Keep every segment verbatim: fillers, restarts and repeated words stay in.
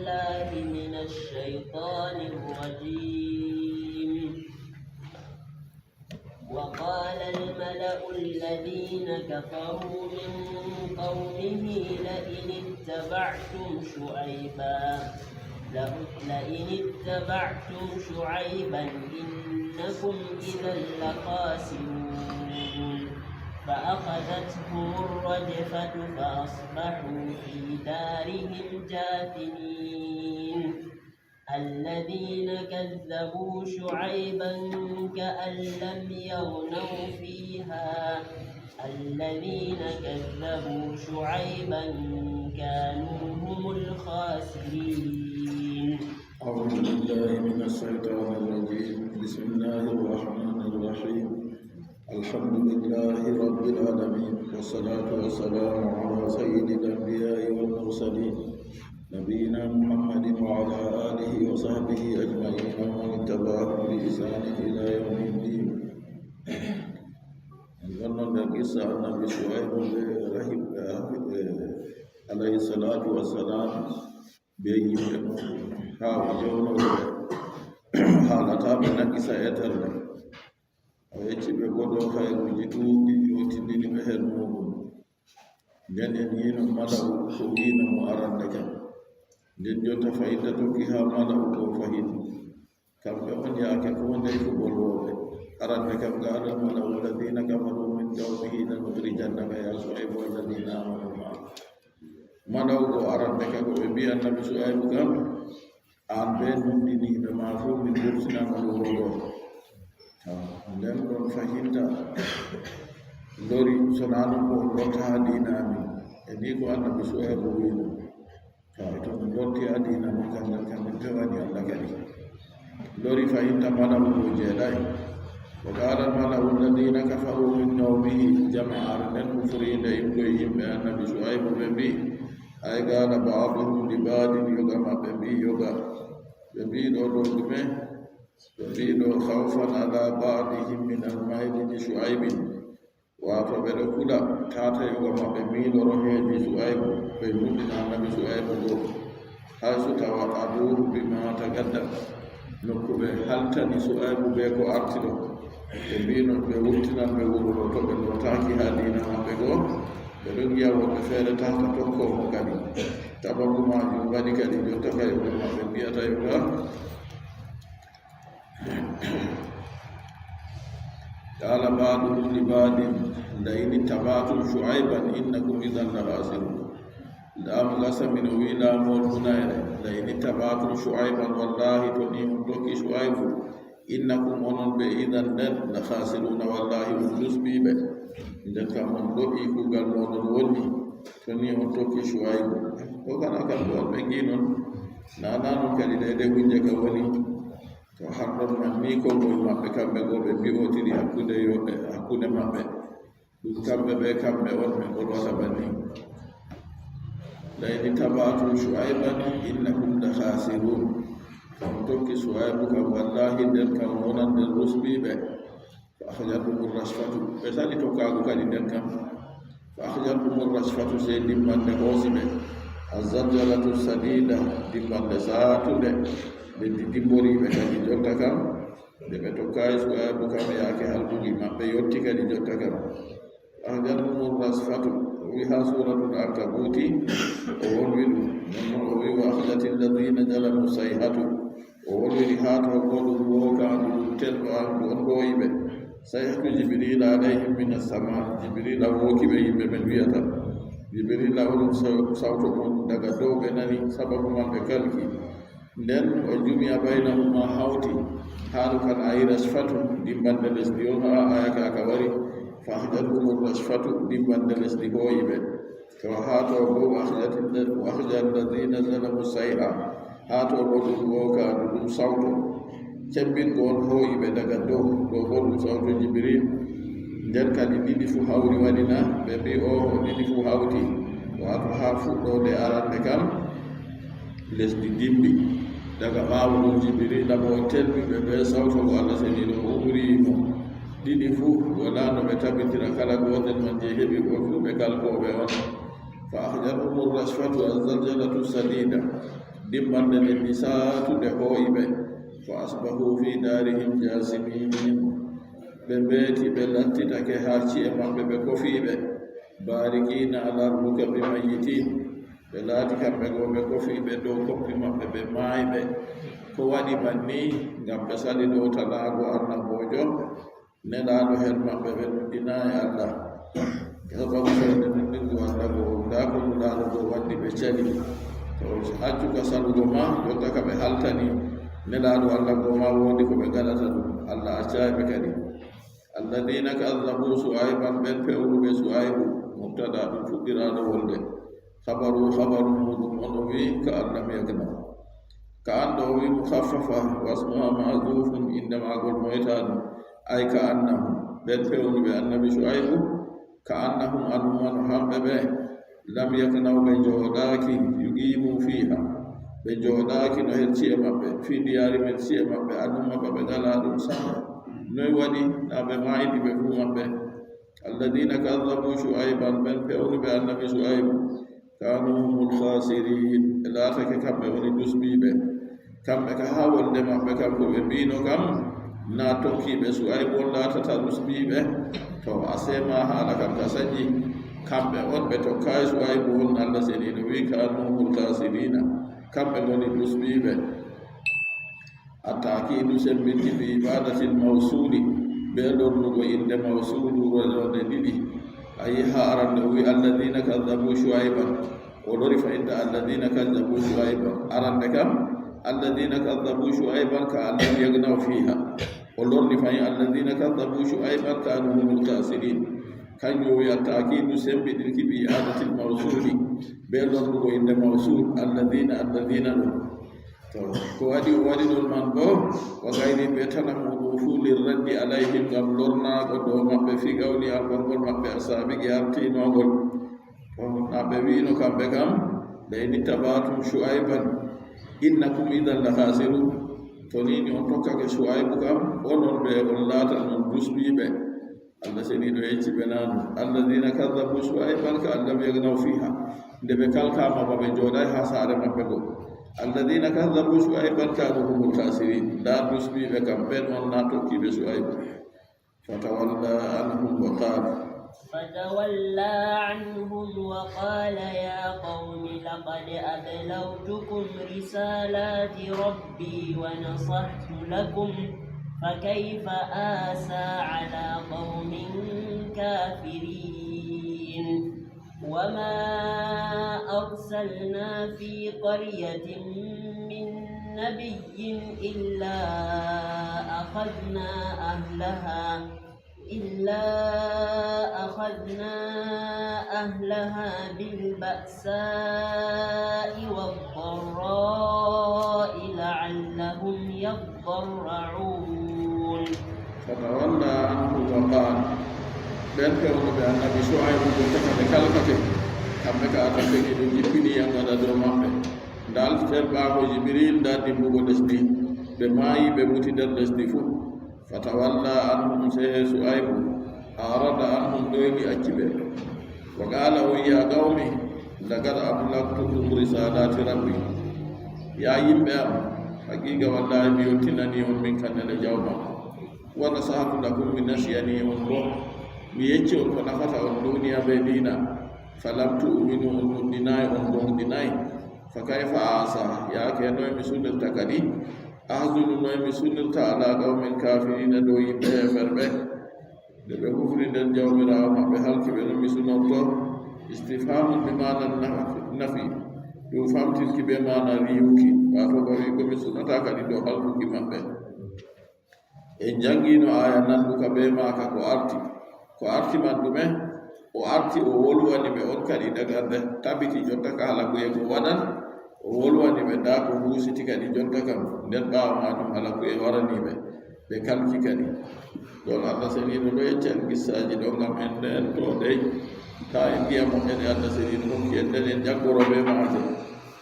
بالله من الشيطان الرجيم. وقال الملأ الذين كفروا من قومه لئن اتبعتم شعيبا، لئن اتبعتم شعيبا إنكم إذا لخاسرون. فأخذتهم الرجفة فأصبحوا في دارهم جاثمين. الذين كذبوا شعيبا كأن لم يغنوا فيها، الذين كذبوا شعيبا كانوا هم الخاسرين. أعوذ بالله من الشيطان الرجيم. بسم الله الرحمن الرحيم. الحمد لله رب العالمين، والصلاة والسلام على سيد الأنبياء والمرسلين، نبينا محمد وعلى آله وصحبه أجمعين ومن تبعهم بإحسان إلى يوم الدين. Ɗon non nder qissa Annabi Shu'aybu be rahim, eh, alayhi salatu wassalam, be yimɓe mum, haa o jawno ɓe, haalata ɓe na qissa eternde. O yecci ɓe boo dow hayruuji ɗuuɗɗi, o tindini ɓe her muuɗum. Nden en yiino mala'u ko wi'no mo arande kam. Nden jonta fahinta tokki haa mala'u ko fahin. Kamɓe on yaake koo ndey fu bolwooɓe. Arande kam, قال الملأ الذين كفروا من قومه لنخرجنك يا شعيب والذين آمنوا معك. Mala'u go arande kam, ko ɓe mbi'i Annabi Shu'aybu kam, an be nunɗiniiɓe ma fuu min wurtinan on wuro go. To, nden ɗon fahinta lori, sonaa non ko on lorta haa diina amin. E ni ko Annabi Shu'aybu wi'no. To, to min lorti haa diina mon kam, nden kam min pewani Allah kadi. Lori fahinta mala'u go jeeɗaay. وقال الملأ الذين كفروا من قومه, jama'aare nden kufriinde iwugo e yimɓe Annabi Shu'aybu, ɓe mbi'i, ay قال بعضهم لبعض, yoga maɓɓe mbi'i yoga. Ɓe mbi'i ɗo ɗum ɗume? Ɓe mbi'i ɗo خوفا على بعضهم من الميل لشعيب. Waato ɓe ɗo kula, taata yoga maɓɓe miiloro heedi Shu'aybu, ɓe nunɗina Annabi Shu'aybu go. حيث توعدوه بما تقدم. Nokku ɓe haltani Shu'aybu be ko arti ɗo. Ɓe mbi'i non ɓe wurtinan ɓe wuro ɗo, to ɓe lortaaki haa diina maɓɓe go, ɓe ɗon ngi'a woɗɓe feere tahata tokko mo kadi. Sababu maajum waɗi kadi jonta kay woɗɓe maɓɓe mbi'ata yoga. قال بعضهم لبعض لئن اتبعتم شعيبا إنكم إذا لخاسرون. Laamu Qasami no wi'i laamu Hunayre, لئن اتبعتم شعيبا, wallaahi to ni on tokki Shu'aybu, إنكم, onon ɓe, إذا, nden, لخاسرون, wallaahi on dusbiiɓe. Nden kam on do'i kuugal mooɗon wonni, to ni on tokki Shu'aybu. Ɗo kana kam ɗo on ɓe ngi'i non, naa non kadi ɗe, ɗe hujja ka woni. To har ɗon man ni, konngol maɓɓe kamɓe go ɓe mbi'otiri hakkunde yo-, hakkunde maɓɓe. Ɗum kamɓe be kamɓe on ɓe ngolwata banni. لئن اتبعتم شعيبا إنكم لخاسرون. To on tokki Shu'aybu kam, wallaahi nden kam on wonan nder rusbiiɓe. فأخذتهم الرجفة. Ɓe sali tokkaago kadi nden kam. فأخذتهم الرجفة, sey dimmbande hoosi ɓe. الزلزلة الشديدة, dimmbande saatunde. Leddi dimmbori ɓe kadi jonta kam. Nde ɓe tokkaay Shu'aybu kam, yaake halkuki maɓɓe yotti kadi jonta kam. فأخذتهم الرجفة, o wi'i haa Suuratul Ankabuuti, o wolwi ɗum. Nonnon o wi'i, وأخذت الذين ظلموا الصيحة. O wolwini haa to boo ɗum wookaandu, ɗum telɓaandu, on hooyi ɓe. صيحة جبريل عليهم من السماء. Jibrila wooki ɓe, yimɓe men wi'ata. Jibrila on saw-, sawto mon daga dow ɓe nani, sababu man ɓe kalki. Nden وجمع بينهما, hawti, haalu kan a yi رجفة, dimmbande lesdi on, haa aya ka ka wari, فأخذتهم الرجفة, dimmbande lesdi hooyi ɓe. To haa to boo وأخذت الذ-، وأخذ الذين ظلموا الصيحة, haa to boo ɗum wookaandu, ɗum sawto. Cemmbingo on hooyi ɓe daga dow, ɗo boo ɗum sawto Jibril. Nden kadi ɗiɗi fuu hawri waɗi na, ɓe mbi'i, ooho, ɗiɗi fuu hawti. Waato haa fuɗɗoode arande kam, lesdi dimbi. Daga ɓaawo ɗum Jibrila boo telɓi ɓe bee sawto mo Allah seniiɗo umri mo. Ɗiɗi fuu walaa no ɓe tabitira, kala gootel man jey heɓi boo fuu ɓe kalkooɓe on. فأخذتهم الرجفة الزلزلة الشديدة. Dimmbande nden ni saatude hoo'i ɓe. Fa asbahu fi daarihim jaasimin. Ɓe mbeeti, ɓe lattitake haa ci'e maɓɓe, ɓe kofiiɓe. Baarikiina alal rukabi mayyitin. Ɓe laati kamɓe go ɓe kofiiɓe dow koppi maɓɓe, ɓe maayɓe. Ko waɗi banni? Ngam ɓe sali dow talaago annaboojo. Nelaaɗo her maɓɓe, ɓe nuɗɗinaay Allah. Sababu fewde nuɗɗingo Allah go, ndaa ko Nulaaɗo go waɗi ɓe cali. To accuka salugo ma, jotta ka ɓe haltani Nelaaɗo Allah go ma, woodi ko ɓe ngaɗata ɗum. Allah accaay ɓe kadi. Alladina kazzabu Shu'ayban, ɓen pewnuɓe Shu'aybu, mubtada ɗum fuɗɗiraaɗo wolde. Khabaru, khabaru muɗum on o wi'i, ka an lam yagnaw. Ka an ɗo o wi'i mukhaffafa, wasmuha mahzufun, innde maagol moytaɗum. Ay ka annahum, ɓen pewnuɓe annabi Shu'aybu, ka annahum, alumma no hamɓe ɓe, lam yagnaw, ɓe njooɗaaki, yuqimu fiha, ɓe njooɗaaki no her ci'e maɓɓe, fi diyari min ci'e maɓɓe, alumma ba ɓe ngalaa ɗum sam. Noy waɗi? Na ɓe maayɗi ɓe fuu maɓɓe. Alladina kazzabu Shu'ayban, ɓen pewnuɓe annabi Shu'aybu, kanu humul khasirin, ɓe laatake kamɓe woni dusbiiɓe. Kamɓe ka haa wolde maɓɓe kam ko ɓe mbiino kam, na tokkiiɓe Shu'aybu on laatata dusbiiɓe. To, asema haala kam ka saƴi, kamɓe on ɓe tokkaay Shu'aybu on, Allah seniiɗo wi'i, kanu humul khasirina, kamɓe ngoni dusbiiɓe. Attaakiidu sembinti bi ibadatil mawsuuli, be lornugo innde mawsuulu wonde ɗiɗi. A yi haa arande o wi alladina kazzabu Shu'ayban, o lori fa'inta alladina kazzabu Shu'ayban. Arande kam, alladina kazzabu Shu'ayban ka an lam yagnaw fiha. O lorni fahin alladina kazzabu Shu'ayban kanu humul khasirin. Kanjum o wi attaakiidu sembintinki bi i'adatil mawsuuli, be lornugo innde mawsuul, alladina, alladina ɗo. To, ko waɗi o waɗi ɗon man boo, wa gayri be tana muuɗum fuu, lirraddi alayhim, ngam lornaago dow maɓɓe, fi qawli, alqawngol maɓɓe, assaabiqi, artiinoongol. To, na ɓe wi'no kamɓe kam, la in ittaba'tum Shu'ayban innakum idan la khasirun. To ni, ni on tokkake Shu'aybu kam, onon ɓe on laatan on dusbiiɓe. Allah seniiɗo yecci ɓe naanu, alladina kazzabu Shu'ayban ka an lam yagnaw fiha. Nde ɓe kalkaama ba, ɓe njooɗaay haa saare maɓɓe go. Alladina kazzabu Shu'ayban kanu humul khasirin. Ndaa dusbiiɓe kam, ɓen on na tokkiiɓe Shu'aybu. Fatawalla anhum wa qal. فتولى عنهم وقال يا قوم لقد أبلغتكم رسالات ربي ونصحت لكم فكيف آسى على قوم كافرين. وما أرسلنا في قرية من نبي إلا أخذنا أهلها إلا أخذنا أهلها بالبأساء والضراء لعلهم يضرعون. Fatawalla anhum wa qal. Ɓen pewnuɓe annabi Shu'aybu, jottaka ɓe kalkake. Kamɓe ka ata ɓe ɗo jippini yam gada dow maɓɓe. Ndaa tel ɓaawo Jibril, ndaa dimbugo lesdi. Ɓe maayi, ɓe muti nder lesdi fuu. Fatawalla anhum, sey Shu'aybu, arada anhum, ɗoyni, acci ɓe. Wa qala, o wi'i, ya qawmi, laqad ablagtukum risalati rabbi. Ya yimɓe am, haqiiqa wallaahi mi yottinani on min kannele jawma. Wa nasahtu lakum, mi nasiyani on boo. Mi yecci on ko nafata on duniya bee diina. Falam tu'minu, on nuɗɗinaay, on goonɗinaay. Fa kayfa asa, yaake noy mi sunirta kadi? Ahzunu, noy mi sunirta ala qawmin kafirina, dow yimɓe heeferɓe? Nde ɓe kufri nder Jawmiraawo maɓɓe, halki ɓe, no mi sunorto? Istifhamun bi maana naf-, nafi. Ɗum famtinki bee maana riiwuki. Waato ba wi'go mi sunata kadi dow halkuki maɓɓe. En janngino aaya nanduka bee maaka ko arti. Ko arti man ɗume? O arti o wolwani ɓe on kadi daga nde tabiti jotta ka halaguyego waɗan. O wolwani ɓe ndaa ko huusiti kadi jotta kam. Nden ɓaawo maajum halaguye warani ɓe. Ɓe kalki kadi. Ɗon Allah seniiɗo ɗo yecca en qissaaji ɗo ngam en ndeentoɗey. Taa en ngi'a moƴƴere Allah seniiɗo hokki en, nden en jaggoro bee maaje.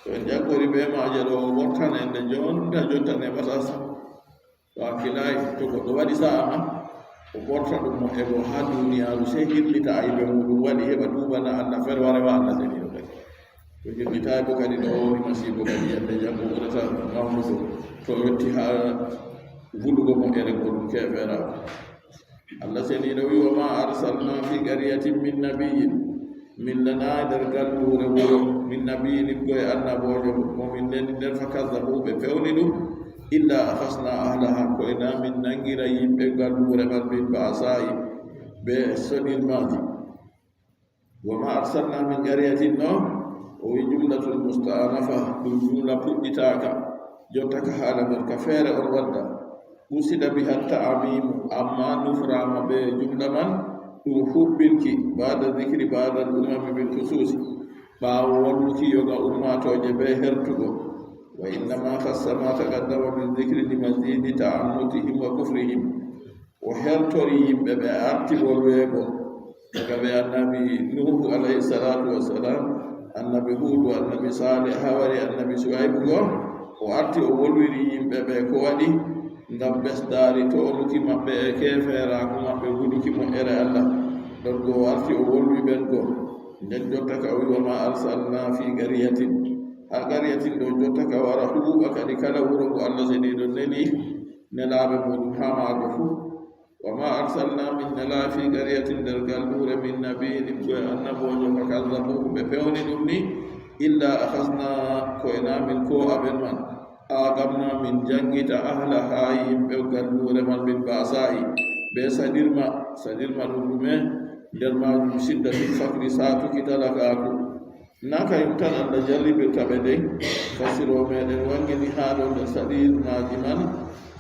To en jaggori bee maaje ɗo, o ɓortan en nde jonta jonta neɓata sam. To hakkilaayi, to goɗɗo waɗi sa'a ma, o ɓorta ɗum moƴƴere go haa duniyaaru, sey hirlita aybe muuɗum waɗi, heɓa tuubana Allah, ferwa rewa Allah seniiɗo kadi. To jillitaay bo kadi, ɗo woni masiibo kadi, yande janngo ɓurata mawnugo, to yotti haa wulugo mo ere, ko ɗum keefeeraaku. Allah seniiɗo wi'i, "Wa ma arsalna fi qaryatin min nabiyyin." Min nanaay nder galluure wuro min nabiyyin, ikkoy annaboojo mo min neli nder, fa kazzabu, ɓe pewni ɗum. Illa akhasna ahlaha, koy na min nangira yimɓe galluure man bil ba'sa'i, be sonirmaaji. Wa ma arsalna min qaryatin ɗo, o wi jumlatul musta'anafa, ɗum jumla puɗɗitaaka. Jottaka haala nder ka feere on wadda. Usida biha ta'amimu, amma nufraama be jumla man ɗum huɓɓinki, ba'da dhikri ba'dal umami bil khususi, ɓaawo wolwuki yoga ummaatooje be hertugo. Wa innama khassa ma taqaddama min dhikri li mazidi ta'annutihim wa kufrihim. O hertori yimɓe ɓe arti wolweego, daga ɓe annabi Nuhu alayhi salatu wassalam, annabi Hudu, annabi Saleh, haa wari annabi Shu'aybu go. O arti o wolwiri yimɓe ɓe ko waɗi, ngam ɓesdaari to'onuki maɓɓe e keefeeraaku maɓɓe, wuluki mo ere Allah. Ɗon go o arti o wolwi ɓen go. Nden jotta ka o wi, "Wa ma arsalna fi qaryatin." Haa qaryatin ɗo jotta ka wara huuɓa kadi kala wuro ngo Allah seniiɗo neli nelaaɓe muuɗum haa maago fuu. Wa ma arsalna, min nelaay, fi qaryatin, nder galluure, min nabiyyin, ko e annaboojo, fa kazzabuhu, ɓe pewni ɗum ni, illa akhasna, ko e na min ko aben man, aqabna, min jangita, ahlaha, yimɓe galluure man, bil ba'sa'i, be saɗirma, saɗirma ɗum ɗume, nder maajum shiddatul fakri, saatuki talakaaku. Na kayum tan Allah jarribirta ɓe dey, fasiroo meɗen wangini haa ɗo nder saɗirmaaji man,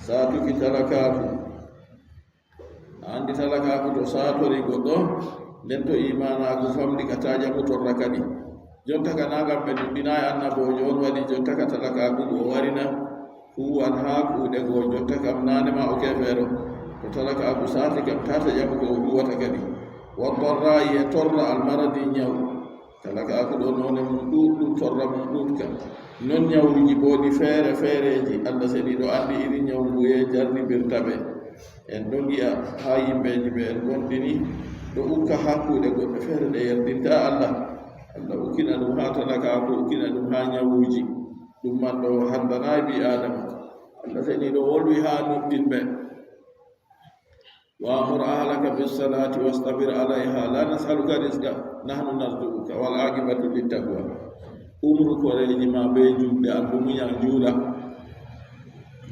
saatuki talakaaku. A anndi talakaaku to saatori goɗɗo, nden to iimaanaaku famɗi ka taajamu torra kadi. Jonta ka na ngam ɓe nuɗɗinaay annaboojo on waɗi jonta ka talakaaku go o warina huuwan haa kuuɗe go jonta kam naane ma o keefeero. To talakaaku saati kam tata jamu ko o huuwata kadi. Wa darraa'i e torra almaradi nyaw. Talakaaku ɗo noone mum ɗuuɗɗum, torra mum ɗuuɗka. Non nyawuuji boo ɗi feere feereeji, Allah seniiɗo anndi irin nyawu nguye jarribirta ɓe. En ɗon ngi'a haa yimɓeeji ɓe en ngondi ni, ɗo ukka haa kuuɗe goɗɗe feere ɗe yerdinta Allah. Allah ukkina ɗum haa talakaaku, ukkina ɗum haa nyawuuji. Ɗum man ɗo handanaay ɓii Aadama. Allah seniiɗo wolwi haa nuɗɗinɓe. Wa'mur ahlaka bis-salati wastabir alayha, la nas'aluka rizqan, nahnu narzuquka, wal aqibatu lit-taqwa. Umru koreeji ma bee julde, an bo munya njuula.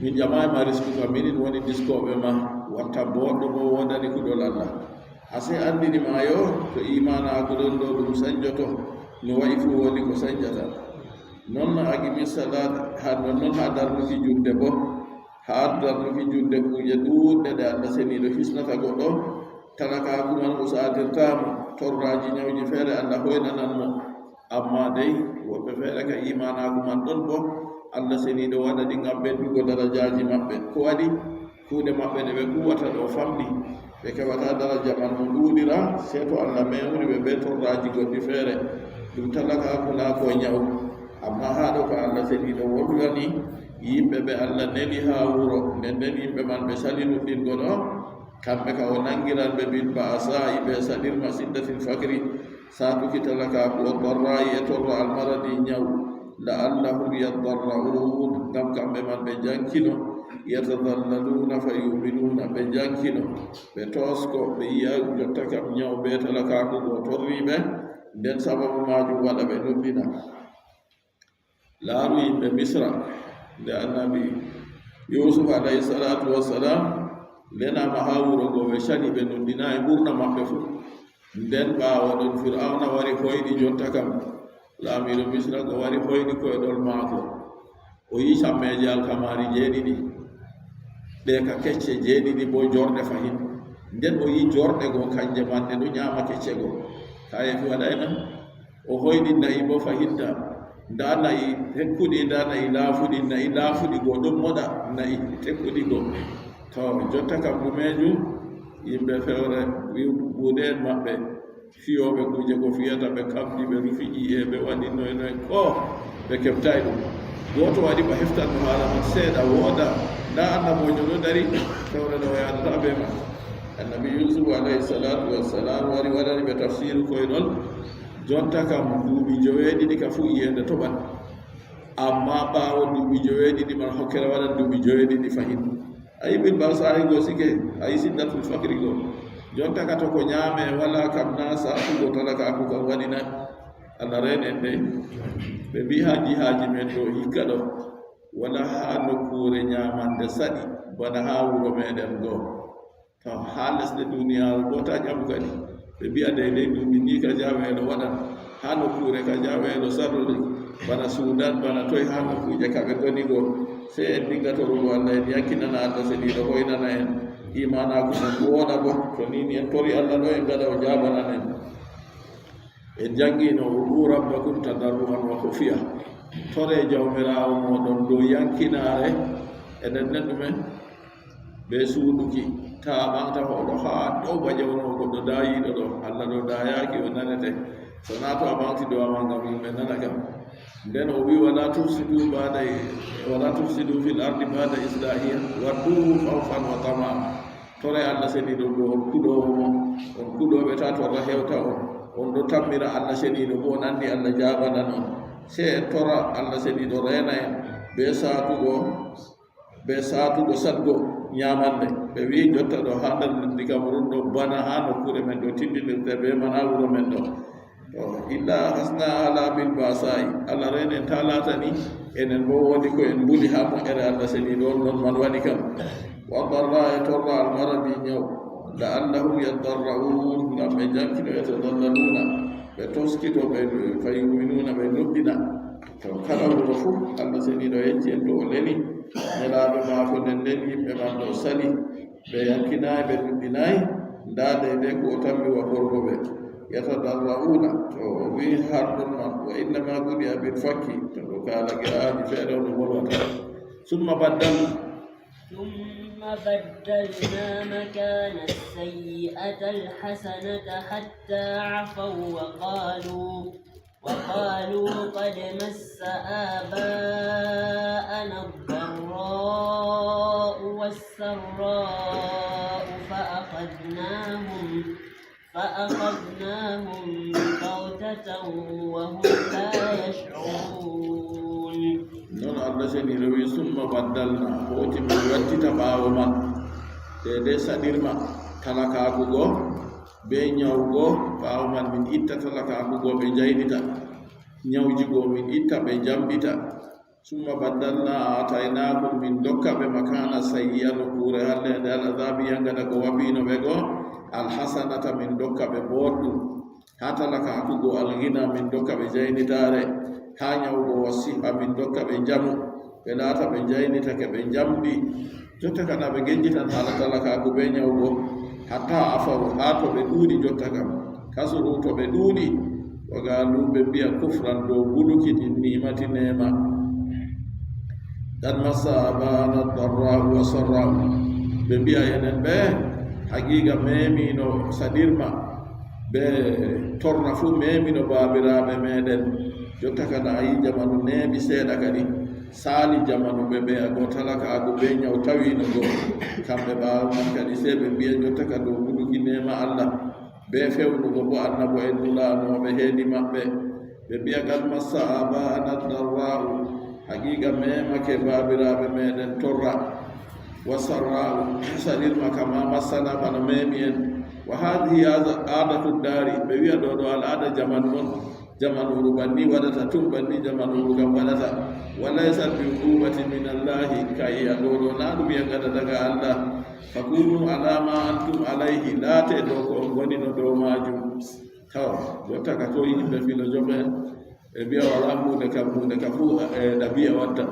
Min ƴamaay ma riskuka, minin woni diskooɓe ma. Watta booɗɗo bo woodani kuɗol Allah. Asee anndini ma yo, to iimaanaaku ɗon ɗo ɗum sanjoto, no wa'i fuu woni ko sanjata. Non no aqimis-salata, haa non non haa darnuki julde bo. Haa darnuki julde kuuje ɗuuɗɗe ɗe Allah seniiɗo hisnata goɗɗo, talakaaku man usaatirtaa mo, torraaji nyawji feere Allah hoynanan mo. Ammaa dey, woɓɓe feere ka iimaanaaku man ɗon bo, Allah seniiɗo waɗa ɗi ngam ɓeddugo darajaaji maɓɓe. Ko waɗi? Kuuɗe maɓɓe ɗe ɓe kuuwata ɗo famɗi, ɓe keɓataa daraja man no ɗuuɗira, sey to Allah meemri ɓe bee torraaji goɗɗi feere. Ɗum talakaaku naa ko nyawu. Ammaa haa ɗo ka Allah seniiɗo wolwani yimɓe ɓe Allah neli haa wuro, nden nden yimɓe man ɓe sali nuɗɗingo ɗo, kamɓe ka o nangiran ɓe bil ba'sa'i, ɓe saɗirma, shiddatil fakri, saatuki talakaaku, wa darra'i, e torra, almaradi, nyawu, la'allahum yaddarra'un, ngam kamɓe man ɓe jankino, yatadallaluna fa yu'minuna, ɓe jankino, ɓe toosko, ɓe yi'a jotta kam nyawu be talakaaku go torri ɓe, nden sababu maajum waɗa ɓe nuɗɗina. Laaru yimɓe Misra, nde annabi Yusuf alayhi salatu wassalam lenaama haa wuro go, ɓe cali, ɓe nuɗɗinaay ɓurna maɓɓe fuu. Nden ɓaawo ɗon Fir'awna wari hoyɗi jotta kam. Laamiiɗo Misra go wari hoyɗi koyɗol maako. O yi'i cammeeje alkamaari jeeɗiɗi. Ɗe ka kecce jeeɗiɗi boo jorɗe fahin. Nden o yi'i jorɗe go kanje man ɗe ɗo nyaama kecce go. Kayeefi waɗaay na? O hoyɗi na'i boo fahinta. Ndaa na'i tekkuɗi, ndaa na'i laafuɗi, na'i laafuɗi go ɗon moɗa na'i tekkuɗi go. To, jotta kam ɗumeeju, yimɓe fewre wi-, buuɗe en maɓɓe, fiyooɓe kuuje ko fiyata, ɓe kamɗi, ɓe rufi ƴi'e, ɓe waɗi noy noy, ko ɓe keɓtaay ɗum. Gooto waɗi ba heftanno haala man seeɗa, wooda, ndaa annaboojo ɗo dari, fewre ɗo o yaadata bee man. Annabi Yusufu alayhi salatu wassalam wari waɗani ɓe tafsiiru koyɗol. Jonta kam, duuɓi joweeɗiɗi ka fuu iyeende toɓan. Ammaa ɓaawo duuɓi joweeɗiɗi man, hokkere waɗan duuɓi joweeɗiɗi fahin. A yi'i bil ba'saa'i go sike, a yi'i siddatul fakri go. Jonta ka to ko nyaame walaa kam, na saatugo talakaaku kam waɗi na? Allah reenen dey. Ɓe mbi'i haa jihaaji men ɗo hikka ɗo, walaa haa nokkuure nyaamande saɗi bana haa wuro meeɗen go. To haa lesɗe duniyaaru go, ta ƴamu kadi. Ɓe mbi'a deydey duuɓi ni ka jaweelo waɗan, haa nokkuure ka jaweelo sarrori, bana Sudan, bana toy haa nokkuuje ka ɓe ngoni go. Sey en dinga torugo Allah, en yankinana Allah seniiɗo hoynana en iimaanaaku men wooɗa bo. To ni ni en tori Allah ɗo, en ngaɗa o jaabanan en. En janngino, "Ud'u rabbakum tadarru'an wa khufiya." Tore Jawmiraawo mooɗon dow yankinaare, e nden nden ɗume? Bee suuɗuki. Taa ɓaŋgta hoolo haa dow ba jawno goɗɗo daayiiɗo ɗo. Allah ɗo daayaaki, o nanete. Sonaa to a ɓaŋgti dow a maŋga, yimɓe nana kam. Nden o wi'i, "Wala tufsidu ba'da, wala tufsidu fil ardi ba'da islahiha, wad'uhu khawfan wa tama'an." Tore Allah seniiɗo bo, on kuɗoowo mo, on kuɗooɓe, taa torra hewta on. On ɗo tammira Allah seniiɗo bo, on anndi Allah jaabanan on. Sey en tora Allah seniiɗo reena en bee saatugo, bee saatugo saɗgo nyaamande. Ɓe wi'i, "Jotta ɗo haa nder lesdi Kamerun ɗo, bana haa nokkuure men ɗo tindinirte bee man haa wuro men ɗo." To, "Illa akhadhna ala bil ba'saa'i." Allah reenen, taa laatani enen boo woodi ko en mbuli haa mo'ere Allah seniiɗo on, non man waɗi kam. "Wa darra," e torra, "al-maradi," nyaw. "La'allahum yaddarra'un," ngam ɓe jankino, "yatadallaluna," ɓe toskito, ɓe fayuminuna, ɓe nuɗɗina. To, kala wuro fuu, Allah seniiɗo yecci en to o leli nelaaɗo maako, nden nden yimɓe man ɗo sali. Ɓe yankinaay, ɓe nuɗɗinaay, ndaa deydey ko o tammi waɗorgo ɓe. "Yatadarra'una," to o wi'i haa ɗon man, "wa innama budi'a bil fakki," to ɗo kala qira'aaji feere on o wolwata. "Summa baddalna." ثم بدلنا مكان السيئة الحسنة حتى عفوا وقالوا وقالوا قد مس آباءنا الضراء والسراء فأخذناهم، فأخذناهم بغتة وهم لا يشعرون. Non Allah seniiɗo wi'i, "Summa baddalna," hooti min wattita ɓaawo man, deydey saɗirma talakaaku go bee nyaw go, ɓaawo man min itta talakaaku go, ɓe njaynita. Nyawji go min itta, ɓe njamɗita. "Summa baddalna aataynaakum," min ndokka ɓe, "makaana sayyi'a," nokkuure halleende, "al-azaabi," yaŋgada ko wafiino ɓe go, "al-hasanata," min ndokka ɓe booɗɗum. Haa talakaaku go, al-ghina, min ndokka ɓe jaynitaare. Haa nyaw go, was-sihha, min ndokka ɓe njamu. Ɓe laata ɓe njaynitake, ɓe njamɗi. Jotta kana ɓe ngenjitan haala talakaaku bee nyaw go, hatta afaw, haa to ɓe ɗuuɗi jotta kam. Kasuru, to ɓe ɗuuɗi, wa qaalu, ɓe mbi'a, kufran, dow buluki din ni'mati neema. Qad massa abaana darra'u wa sarra'u. Ɓe mbi'a, enen ɓe, haqiiqa meemiino saɗirma bee torra fuu meemiino baabiraaɓe meeɗen. Jotta kana a yi'i jamanu neeɓi seeɗa kadi. Saali jamanu ɓe mbi'a go talakaaku bee nyaw tawiino go. Kamɓe ɓaawo man kadi sey ɓe mbi'a jotta ka dow buluki neema Allah. Bee fewnugo bo annabo'en nulaaɗo ɓe heedi maɓɓe. Ɓe mbi'a, "Qad massa abaana darra'u," haqiiqa meemake baabiraaɓe meeɗen torra. "Wa sarra'u," saɗirma kama massana bana meemi en. "Wa haadihi aada-, aadatu daari," ɓe wi'a ɗo ɗo al'aada jamanu on. Jamanuuru banni waɗata, tun banni jamanuuru kam waɗata. "Wa laysat bi uqubatin min Allahi," ka iya ɗo ɗo na ɗum yaŋgata daga Allah. "Fakunu ala ma antum alayhi," laate dow ko on ngoni no dow maajum. Taw, jotta ka toy yimɓe filozof en, ɓe mbi'a wala huunde kam, huunde ka fuu, e, ɗabi'a watta.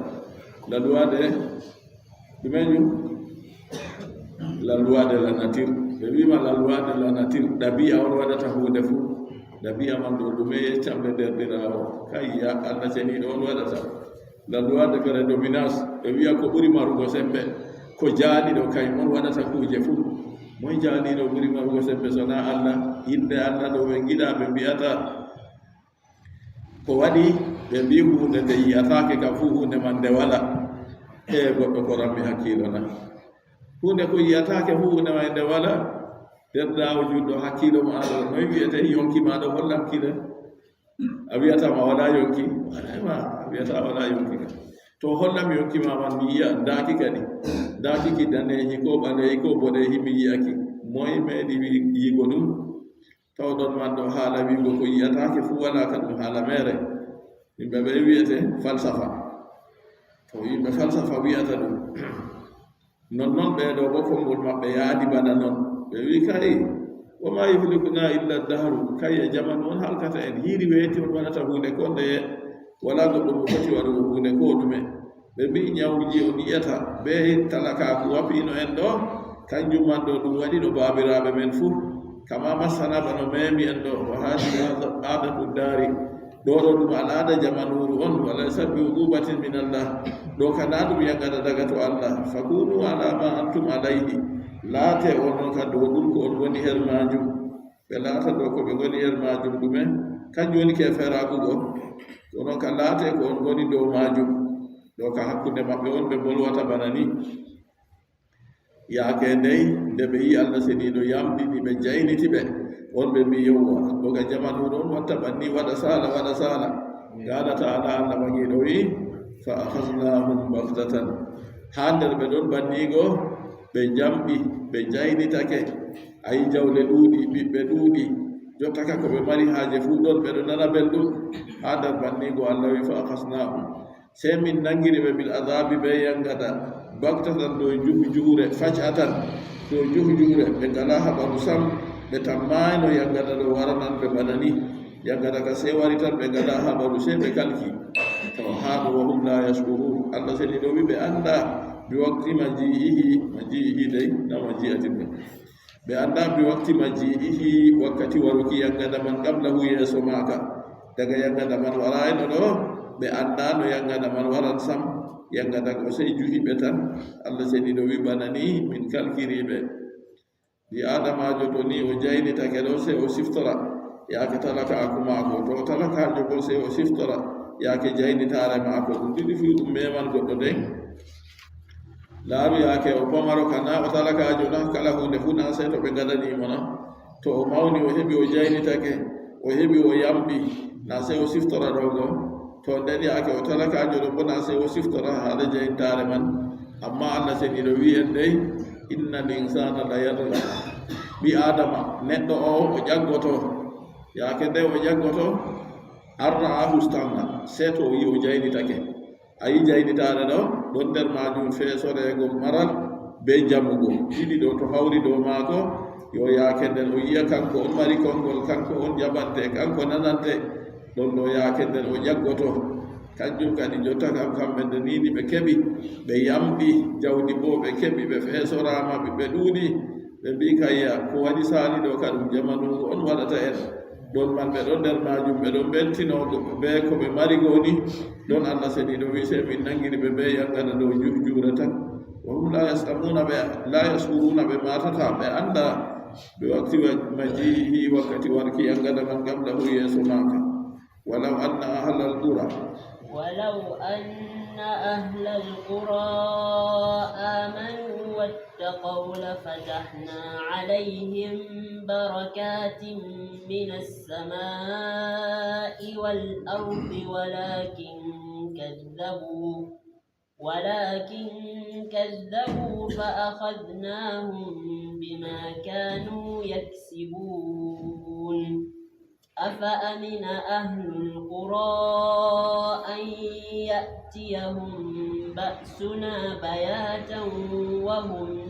La loi de, ɗume jum? La loi de la nature. Ɓe mbi'ma la loi de la nature, ɗabi'a on waɗata huunde fuu. Ɗabi'a man ɗo ɗume yeccamɓe derɗiraawo? Kayya, Allah ceniiɗo on waɗata. La loi de prédominance, ɓe wi'a ko ɓuri marugo sembe, ko jaaliɗo kay on waɗata kuuje fuu. Moy jaaliɗo ɓuri marugo sembe so na Allah? Yimɓe Allah ɗo ɓe ngiɗa, ɓe mbi'ata ko waɗi, ɓe mbi huunde nde yi'ataake kam fuu huunde man nde wala. E goɗɗo ko rammi hakkiilo na? Huunde ko yi'ataake fuu huunde man nde wala. Derɗiraawo juulɗo, hakkiilo ma ɗo, noy wi'ete yonki ma ɗo hollan kile? A wi'ata ma wala yonki? Wala ma, a wi'ata wala yonki ka. To holla mi yonki ma man, mi yi'a, ndaaki kadi. Ndaaki ki daneehi ko ɓaleehi ko boɗeehi, mi yi'a ki. Moy meeɗi wi-, yi'ugo ɗum? Tawɗon man ɗo haala wi'ugo ko yi'ataake fuu wala ka ɗum haala meere. Yimɓe ɓe wi'ete falsafa. To yimɓe falsafa wi'ata ɗum. Nonnon ɓee ɗo boo konngol maɓɓe yaadi bana non. Ɓe wi'i, "Kay, wa ma yuhlikuna illa dahru, kay, e jamanu on halkata en. Hiiri weeti on waɗata huunde ko ndeye, walaa goɗɗo mo foti waɗugo huunde ko ɗume." Ɓe mbi'i, "Nyawuji on yi'ata bee talakaaku wapiino en ɗo, kanjum man ɗo ɗum waɗi no baabiraaɓe men fuu. Kama massana bano meemi en ɗo, wa haadihi aada-, aadatu daari. Ɗo ɗo ɗum al'aada jamanuuru on, wa laysa bi uqubatin min Allah. Ɗo ka na ɗum yaŋgata daga to Allah. Fakunu ala ma antum alayhi. Laate onon ka dow ɗum ko on ngoni her maajum." Ɓe laata dow ko ɓe ngoni her maajum ɗume? Kanjum woni keeferaaku go. Onon ka laate ko on ngoni dow maajum. Ɗo ka hakkunde maɓɓe on ɓe mbolwata bana ni. Yaake ndey, nde ɓe yi'i Allah Seniiɗo yamɗini ɓe, jayniti ɓe, on ɓe mbi'i, "Yowwa, ɗo ga jamanuuru on watta banni, waɗa saala, waɗa saala." Qaala ta'aala, Allah Baŋgiiɗo wi'i, "Fa akhadhnahum baghtatan." Haa nder ɓe ɗon banni go, ɓe njamɗi, ɓe jaynitake. Ayi, jawle ɗuuɗi, ɓiɓɓe ɗuuɗi. Jotta ka ko ɓe mari haaje fuu ɗon, ɓe ɗon nana belɗum. Haa nder banni go, Allah wi'i, "Fa akhadhnahum." Sey min naŋgiri ɓe bil azaabi bee yaŋgada, baghtatan dow juhujuure, faj'atan dow juhujuure, ɓe ngalaa habaru sam, ɓe tammaayno yaŋgada ɗo waranan ɓe bana ni. Yaŋgada ka sey wari tan, ɓe ngalaa habaru, sey ɓe kalki. To, haa ɗo, wa hum laa yash'uruun. Allah Seniiɗo wi'i ɓe anndaa bi waqti maji'ihi, maji'ihi dey, na maji'atin ba. Ɓe anndaa bi waqti maji'ihi, wakkati waruki yaŋgada man, qablahu, yeeso maaka. Daga yaŋgada man waraayno ɗo, ɓe anndaano yaŋgada man waran sam. Yaŋgada go sey juhi ɓe tan. Allah Seniiɗo wi'i bana ni min kalkiri ɓe. Ɓii-Aadamaajo to ni o jaynitake ɗo, sey o siftora yaake talakaaku maako. To o talakaajo boo, sey o siftora yaake jaynitaare maako. Ɗum ɗiɗi fuu ɗum meeman goɗɗo dey. Laaru yaake o pamaro ka, na o talakaajo na, kala huunde fuu na sey to ɓe ngadani mo na. To o mawni, o heɓi, o jaynitake, o heɓi, o yamɗi, na sey o siftora ɗo go. To nden yaake o talakaajo ɗo boo, na sey o siftora haala jaynitaare man. Ammaa Allah Seniiɗo wi'i en dey, "Innal insaana la yatgha." Ɓii-Aadama, neɗɗo o, o ƴaggoto. Yaake nde o ƴaggoto, an ra'aahu istaghna, sey to o yi'i o jaynitake. A yi'i jaynitaare ɗo, ɗon nder maajum feesoreego maral bee jamugo. Ɗiɗi ɗo to hawri dow maako, yo yaake nden o yi'a kanko on mari konngol, kanko on jaɓante, kanko nanante. Ɗon ɗo yaake nden o ƴaggoto. Kanjum kadi jotta kam, kamɓe nde nini ɓe keɓi, ɓe yamɗi, jawdi boo ɓe keɓi, ɓe feesoraama, ɓe ɗuuɗi. Ɓe mbi'i, "Kayya, ko waɗi saali ɗo ka ɗum jamanuuru on waɗata en?" Ɗon man ɓe ɗon nder maajum, ɓe ɗon mbeltino bee ko ɓe mari go ni. Ɗon Allah Seniiɗo wi'i, sey min naŋgiri ɓe bee yaŋgada dow juhujuure tan. Wa hum laa yas'amuuna, ɓe laa yash'uruuna, ɓe maatataa, ɓe anndaa. Bi waqti wa-, maji'ihi, wakkati warki yaŋgada man, qablahu, yeeso maaka. Walaw anna ahlal qura. ولو أن أهل القرى آمنوا واتقوا لفتحنا عليهم بركات من السماء والأرض ولكن كذبوا، ولكن كذبوا فأخذناهم بما كانوا يكسبون. أفأمن أهل القرى أن يأتيهم بأسنا بياتا وهم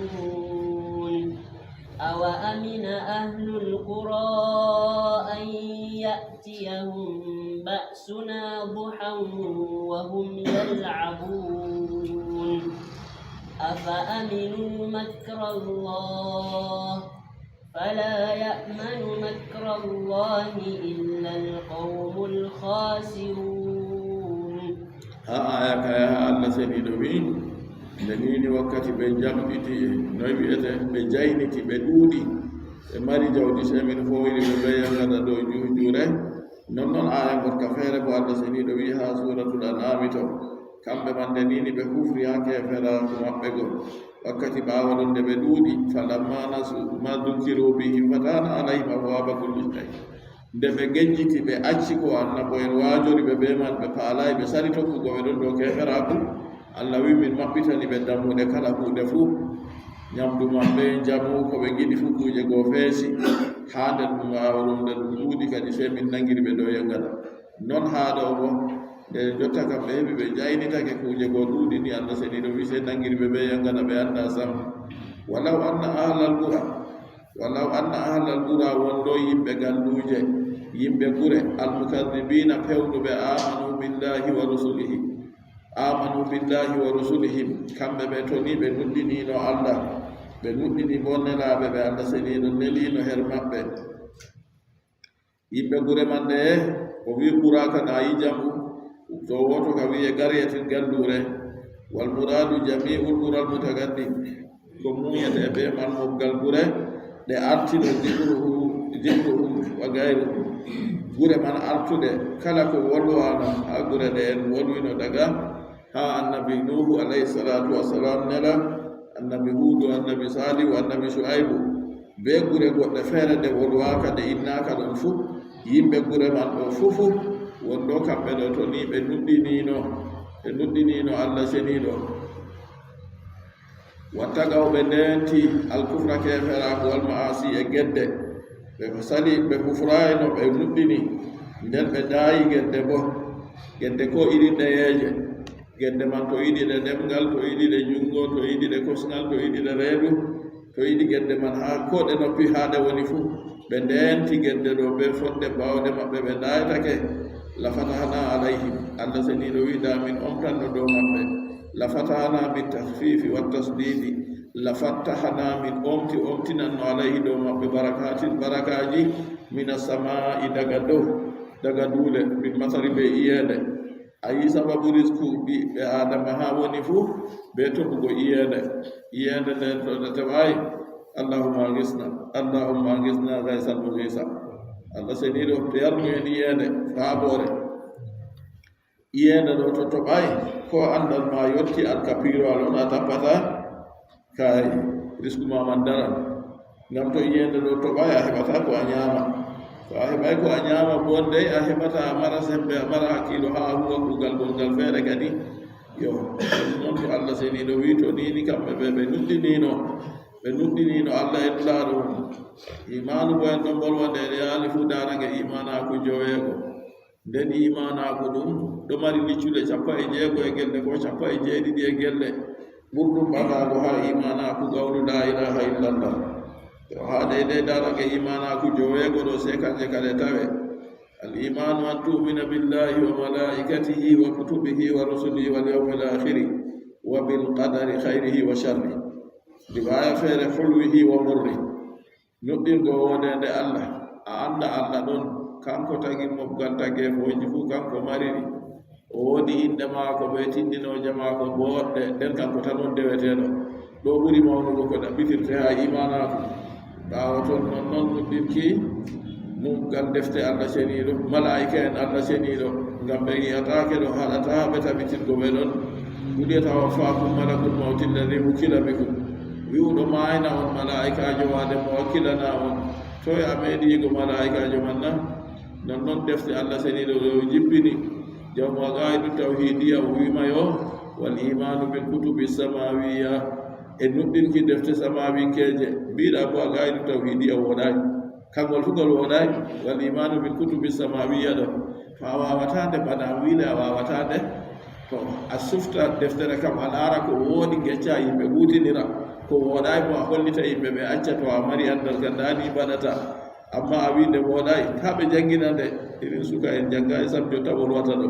نائمون. أوأمن أهل القرى أن يأتيهم بأسنا ضحى وهم يلعبون. أفأمنوا مكر الله فلا يأمن مكر الله إلا القوم الخاسرون. Haa aya ka yaha, Allah Seniiɗo wi'i, nde nini wakkati ɓe jamɗiti, noy wi'ete, ɓe jayniti, ɓe ɗuuɗi, ɓe mari jawdi, sey min hooyri ɓe bee yaŋgada dow juhujuure. Nonnon aya gorka feere boo Allah Seniiɗo wi'i haa Suuratul An'aami to, kamɓe man nde nini ɓe kufri haa keeferaaku maɓɓe go. Wakkati ɓaawo ɗon nde ɓe ɗuuɗi, falamma nasu ma dukkiru bihi fatahna alayhim abwaaba kulli shay. Nde ɓe ngejjiti, ɓe acci ko annabo'en waajori ɓe bee man, ɓe paalaay, ɓe sali tokkugo, ɓe ɗon dow keeferaaku. Allah wi'i, min maɓɓitani ɓe dammuɗe kala huunde fuu. Nyamdu maɓɓe, njamu, ko ɓe ngiɗi fuu, kuuje go feesi. Haa nder ɗum ɓaawo ɗum, nde ɗum ɗuuɗi kadi, sey min naŋgiri ɓe dow yaŋgada. Non haa ɗo boo, nde jotta kam ɓe heɓi, ɓe jaynitake, kuuje go ɗuuɗi ni, Allah seniiɗo wi'i, sey naŋgiri ɓe bee yaŋgada, ɓe anndaa sam. Walaw anna ahlal qura, walaw anna ahlal qura, wonno yimɓe galluuje, yimɓe gure, almukaddibiina, pewnuɓe, amanu billahi wa rusulihi, amanu billahi wa rusulihim, kamɓe ɓe toni ɓe nuɗɗiniino Allah, ɓe nuɗɗini boo nelaaɓe ɓe Allah seniiɗo neliino her maɓɓe. Yimɓe gure man nde o wi'i, qura ka na yi'i jam'u, to wooto ka wi'e qaryatin, galluure. Wal muraadu jami'ul qural mutaqaddim. Ko muuyete bee man mobgal gure ɗe artino, zikruhu, zikruhu wa gayruhu. Gure man artuɗe, kala ko wolwaano haa gure ɗe en wolwino daga haa annabi Nuuhu alayhi salaatu wa salaam nela, annabi Huudu, annabi Saalihu, annabi Shu'aybu, bee gure goɗɗe feere ɗe wolwaaka, ɗe innaaka ɗon fuu, yimɓe gure man ɗo fuu fuu, wonno kamɓe ɗo toni ɓe nuɗɗiniino, ɓe nuɗɗiniino Allah seniiɗo. Wattagaw, ɓe ndeenti, alkufra, keeferaaku, wal ma'asi, e gedde. Ɓe sali, ɓe kufraayno, ɓe nuɗɗini, nden ɓe daayi gedde boo. Gedde koo iri ndeyeeje. Gedde man, to yiɗi ɗe ɗemŋgal, to yiɗi ɗe juŋngo, to yiɗi ɗe kosŋgal, to yiɗi ɗe reedu, to yiɗi gedde man haa koo ɗe noppi, haa ɗe woni fuu, ɓe ndeenti gedde ɗo bee fodde baawɗe maɓɓe, ɓe ndaaytake. La fatahna alayhim, Allah seniiɗo wi'i, ndaa min omtanno dow maɓɓe. La fatahna bit takhfifi wat tasdidi. La fatahna, min omti, omtinanno, alayhi, dow maɓɓe, barakatin, barakaaji, mina samaa'i, daga dow, daga duule, bil matari, bee iyeende. A yi sababu risku ɓiɓɓe Aadama haa woni fuu bee toɓugo iyeende. Iyeende nden to nde toɓaay, Allahumma agisna, Allahumma agisna gaysal mugiisa. Allah seniiɗo yarnu en iyeende faaboore. Iyeende ɗo to toɓaay, ko anndal ma yotti, an ka piiro, a ɗon a tappata. Kay, risku ma man daran. Ngam to iyeende ɗo toɓaay, a heɓataa ko a nyaama. To a heɓaay ko a nyaama boo, ndey a heɓata a mara sembe, a mara hakkiilo haa a huuwa kuugal gonŋgal feere kadi. Yo, non to Allah seniiɗo wi'i, to ni ni kamɓe ɓe, ɓe nuɗɗiniino, ɓe nuɗɗiniino Allah e Nulaaɗo mum. Imaanu boo en ɗon mbolwa nde, nde yaali fuu, darange imaanaaku joweego. Nden imaanaaku ɗum ɗo mari liccuɗe cappanɗe jeego e gelle, ko cappanɗe jeeɗiɗi e gelle. Ɓurɗum ɓadaago haa imaanaaku qawlu laa ilaaha illallah. To haa deydey darange imaanaaku joweego ɗo, sey kanje kade tawe. Al imaanu an tu'mina billahi wa malaikatihi wa kutubihi wa rusulihi wal yawmil aakhiri wa bil qadari khayrihi wa sharrihi. Riwaaya feere, hulwihi wa murrihi. Nuɗɗingo woodeende Allah, a annda Allah ɗon, kaŋko tagi mobgal tageefooji fuu, kaŋko mari ɗi. O woodi innde maako bee tinndinooje maako booɗɗe, nden kaŋko tan on deweteeɗo. Ɗo ɓuri mawnugo ko ɗaɓɓitirte haa imaanaaku. Ɓaawo ton, non non nuɗɗinki mobgal defte Allah ceniiɗo, malaa'ika'en Allah ceniiɗo, ngam ɓe ngi'ataake ɗo, haɗataa ɓe tabitingo ɓe ɗon. Qul yatawaffaakum malakul mawti alladhi wukkila bikum. Wi'uɗo maayna on, malaa'ikaajo waade mo wakkilana on. Toy a meeɗi yi'go malaa'ikaajo man na? Non non defte Allah seniiɗo ɗe o jippini. Jawmu Aqaidu Tawhidiya o wi'i ma yo, wal imaanu bil kutubi samawiyya, e nuɗɗinki defte samawiŋkeeje. Mbi'ɗa bo Aqaidu Tawhidiya wooɗaay. Kaŋgol fuu ngol wooɗaay, wal imaanu bil kutubi samawiyya ɗo. To a waawataa nde, bana a wi'le a waawataa nde, to a sufta deftere kam, a laara ko wooɗi, ngecca yimɓe, huuwtinira. Ko wooɗaay bo, a hollita yimɓe, ɓe acca. To a mari anndal kam, ndaa ni mbaɗata. Ammaa a wi'i nde wooɗaay, taa ɓe janngina nde. Irin suka en jaŋgaay sam, jotta wolwata ɗo.